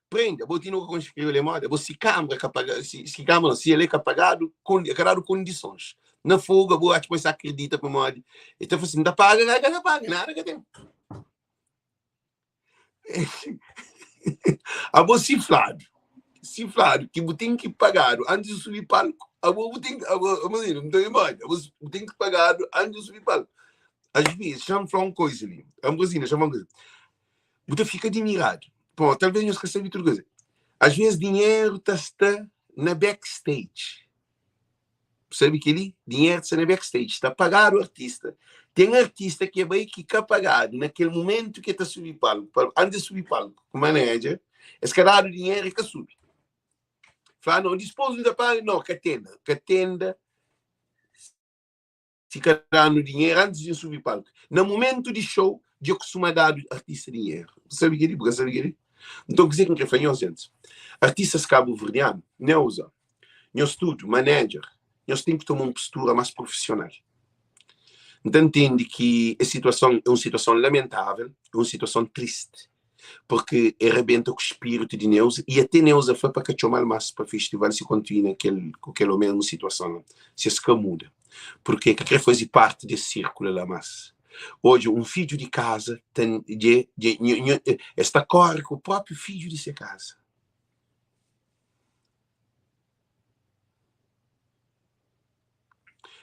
Prende, abo ti nu ka konxe kriolu é modi, abo si kambra ka paga, si, si kambra não, si el é ka pagadu, kon, ka dadu kondisons. Na fogu, abo atxa pa es akredita pamodi, el ta fla si, N ta paga, ka ta paga, nada ka ten. Abo si fladu, si fladu ki bu ten ki pagadu antis di subi palku, abo bu ten abo, imagina, nton é modi, abo bu ten ki pagadu antis di subi palku. Às vezes, xa-m fla un koisa li, Ambrosina, xa-m fla un koisa, bu ta fika dimiradu, pamodi talvês nhos ka sabe tudu koisa. Às vezes dinheru ta sta na backstage. Bu sabe kel-li? Dinheru ta sta na backstage, ta pagadu artista. Ten artista ki bai ki ka pagadu na kel momentu ki el ta subi palku. Pa, antis di subi palku ku manager, es ka dadu dinheru e ka subi. Fla, no, dispos nu ta paga. No, ka tenda, ka tenda si ka danu dinheru antis di subi palku. Na momentu di show, dja kustuma dadu artista dinheru. Bu sabe kel-li? Bu ka sabe kel-li? Nton, kuzê ki N kre fla nhos, gentis? Artistas kabuverdianu, Neuza, nhos tudu, manager, nhos ten ki toma un postura más profisional. N ta ntende ki es situason é un situason lamentável, é un situason tristi, purki e rabenta ku spiritu di Neuza i ate Neuza fla pa ka txoma-l más pa festival si kontinua kel ku kel omesmu situason la, si es ka muda, purki e ka kre faze parti des sirkulu la más. Odja, un fidju di kaza ten dje dje nho nho es ta kore ku propi fidju di se kaza.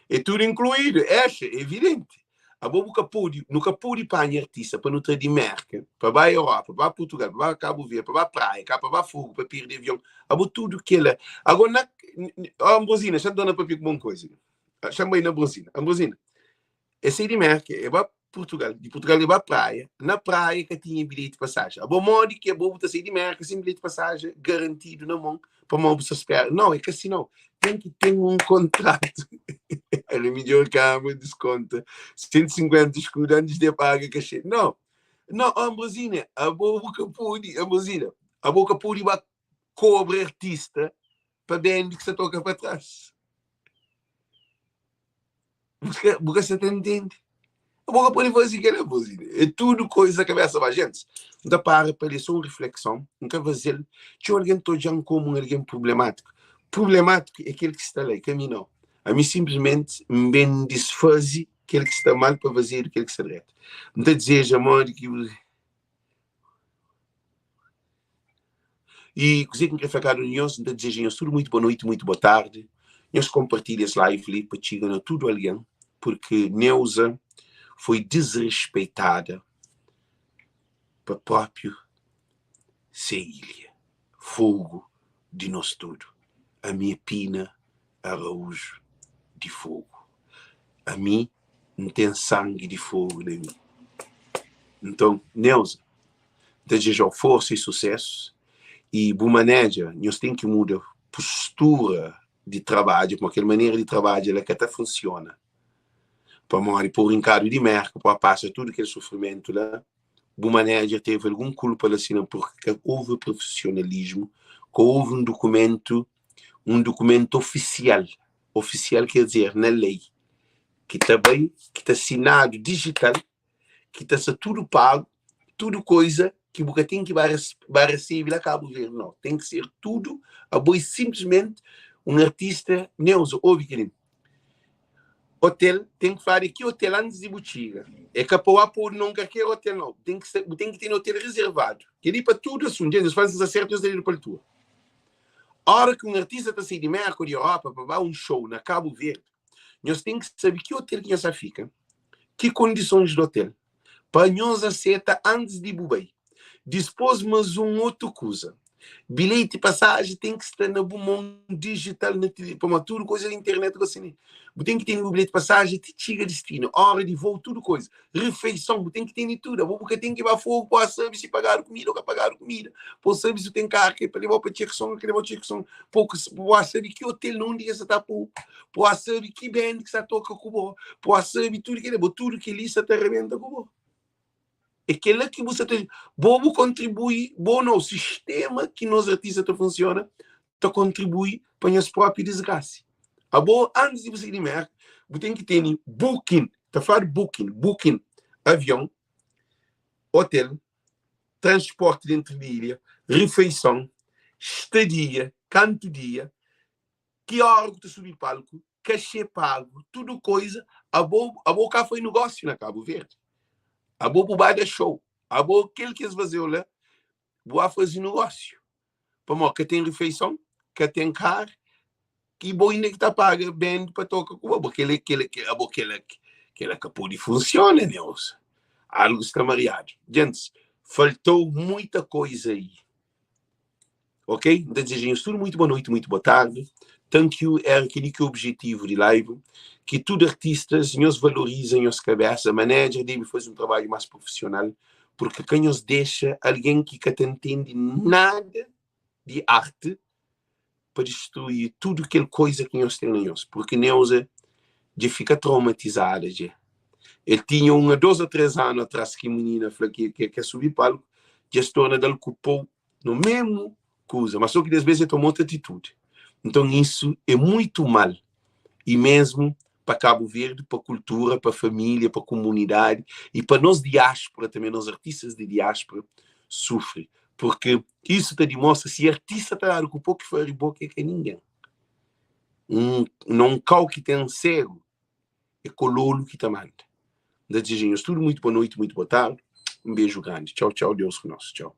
É tudu inkluídu, exa, é evidenti. Abo bu ka pode, nu ka pode panha artista pa nu tra di Merka, pa ba Europa, pa ba Portugal, pa ba Cabo Verde, pa ba Praia, ka pa ba Fogo, pa perde avion. Abo tudo kela. Ago na, oh, Ambrosina, xa dona papia ku bon coisa. Xa bai na Ambrosina. Ambrosina, é sai di Merka, é ba Portugal, di Portugal é ba Praia. Na Praia ka tinha bilhete passagem. Abo modi ki abo bu ta sai di Merka sem bilhete passagem garantido na mão, pa mó bu sa spera. Não, é ka si não. Tem ki ten un kontratu. Era midjor kama diskonta 150 escudo antes de paga cachê. Não, não, Ambrosina, abo bu ka pode, Ambrosina, abo ka pode ba cobra artista pa band ki sa toka pa trás. Bu ka sa ta entende. Abo ka pode faze kel Ambrosina. É tudo coisa cabeça ba gente. N ta para pa lê só un reflexão, N ka faze-l. Txeu algen ta odja-m komu un algen problemátiku. Problemátiku é kel ki sta la, é ka mi nau. Ami sinplismenti N ben disfaze kel ki sta mal pa fazedu kel ki sta dretu. N ta dizeja modi ki bu. I kuzê ki N krê fla kada un di nhos, N ta dizeja nhos tudu muitu boa noiti, muitu boa tardi. Nhos konpartilha es live li pa txiga na tudu algen, purki Neuza foi disrespeitada pa própiu se ilha. Fogo di nos tudu. Ami é Pina Araújo di Fogo. Ami N ten sangi di fogo na mi. Nton, Neuza, N ta dizejau forsa i susesu i bu maneja, nhos ten ki muda postura di trabadja, pamodi kel manera di trabadja la ka ta funsiona. Pamodi pa bu rinkadu di Merka, pa bu pasa tudu kel sufrimentu la, bu manager teve algun kulpa la sina porque ka houve profissionalismo, ka houve um documento, um documento oficial, oficial quer dizer na lei, ki ta bai, ki ta assinado digital, ki ta sta tudo pago, tudo coisa ki bu ka ten ki ba, ba recebe la Cabo Verde, não, tem que ser tudo, abo é simplesmente um artista, Neuza, ouve querido, Hotel, ten ki fla di ki hotel antis di bu txiga. É ka pa oa podu na un kalker hotel nau. Bu ten ki bu ten ki tene hotel reservadu. Kel-li pa tudu asuntu. Dja nhos fla si N sta sertu nhos ta dedu pa altura. Ora ki un artista ta sai di Merka ô di Europa pa ba un show na Kabu Verdi, nhos ten ki sabe ki hotel ki nhos ta fika, ki kondisons di hotel, pa nhos aseta antis di bu bai. Dispôs mas un otu kuza, bilheti pasaji ten ki sta na bu mon dijital na tele, pamodi tudu koza di internet gosi li. Bu ten ki tene bu bilheti pasaji ti txiga distinu, óra di vôu, tudu koza. Rifeison, bu ten ki tene tudu. Abo bu ka ten ki ba Fogu pa sabe si pagadu kumida ô ka pagadu kumida, pa sabe si ten karu ki pa leba-u pa Txekson ô ka leba-u Txekson, pa bu sabe ki otel na undi ki es sa ta pô-u, pa bu sabe ki band ki sta toka ku bo, pa bu sabe tudu kel-li. Bo tudu kel-li sa ta rebenta ku bo. É kel-la ki bu sa ta. Bo bu kontribui, bo nau, sistema ki nos artista ta funsiona ta kontribui pa nhos própi disgrasi. Abo, antis di bu sai di Merka, bu ten ki tene booking, ta fladu booking, booking avion, hotel, transporti dentru di ilha, rifeison, stadia, kantu dia, ki óra ku ta subi palku, kaxê pagu, tudu koiza, abo, abo ka foi negósiu na Kabu Verdi. Abo bu ba da show. Abo kel ki es fazeu la, bu ba faze negósiu. Pamodi ka ten rifeison, ka ten kar, i bo inda ki ta paga band pa toka ku bo. Bo kel, kel, abo kel, kel ka pode funsiona, Neuza. Algu sta mariadu. Gentis, faltou muita koiza aí. Ok? N ta dizeja nhos tudu muitu boa noiti, muitu boa tardi. Thank you, era kel-li ki é objetivu di live, ki tudu artistas nhos valoriza nhos kabésa, manager debe faze un trabadju más profesional, purki ka nhos dexa algen ki ka ta ntende nada di arti pa distrui tudu kel koiza ki nhos ten na nhos, purki Neuza dja fika traumatizada dja. El tinha un a dos a tres anu atras ki minina fla ki ke subi palku, dja es torna da-l ku pou no mesmu kuza, mas só ki des bes el toma otu atitudi. Nton isu é muitu mal i mesmu pa Kabu Verdi, pa kultura, pa família, pa kumunidadi i pa nos diáspora tanbe, nos artistas di diáspora sufri, purki isu ta dimostra si artista ta dadu ku po ki fari bo ki é ka ningen. Un na un kau ki ten segu é kololu ki ta manda. N ta dizeja nhos tudu muitu boa noiti, muitu boa tardi, un beju grandi. Txau, txau, Deus ku nos. Txau.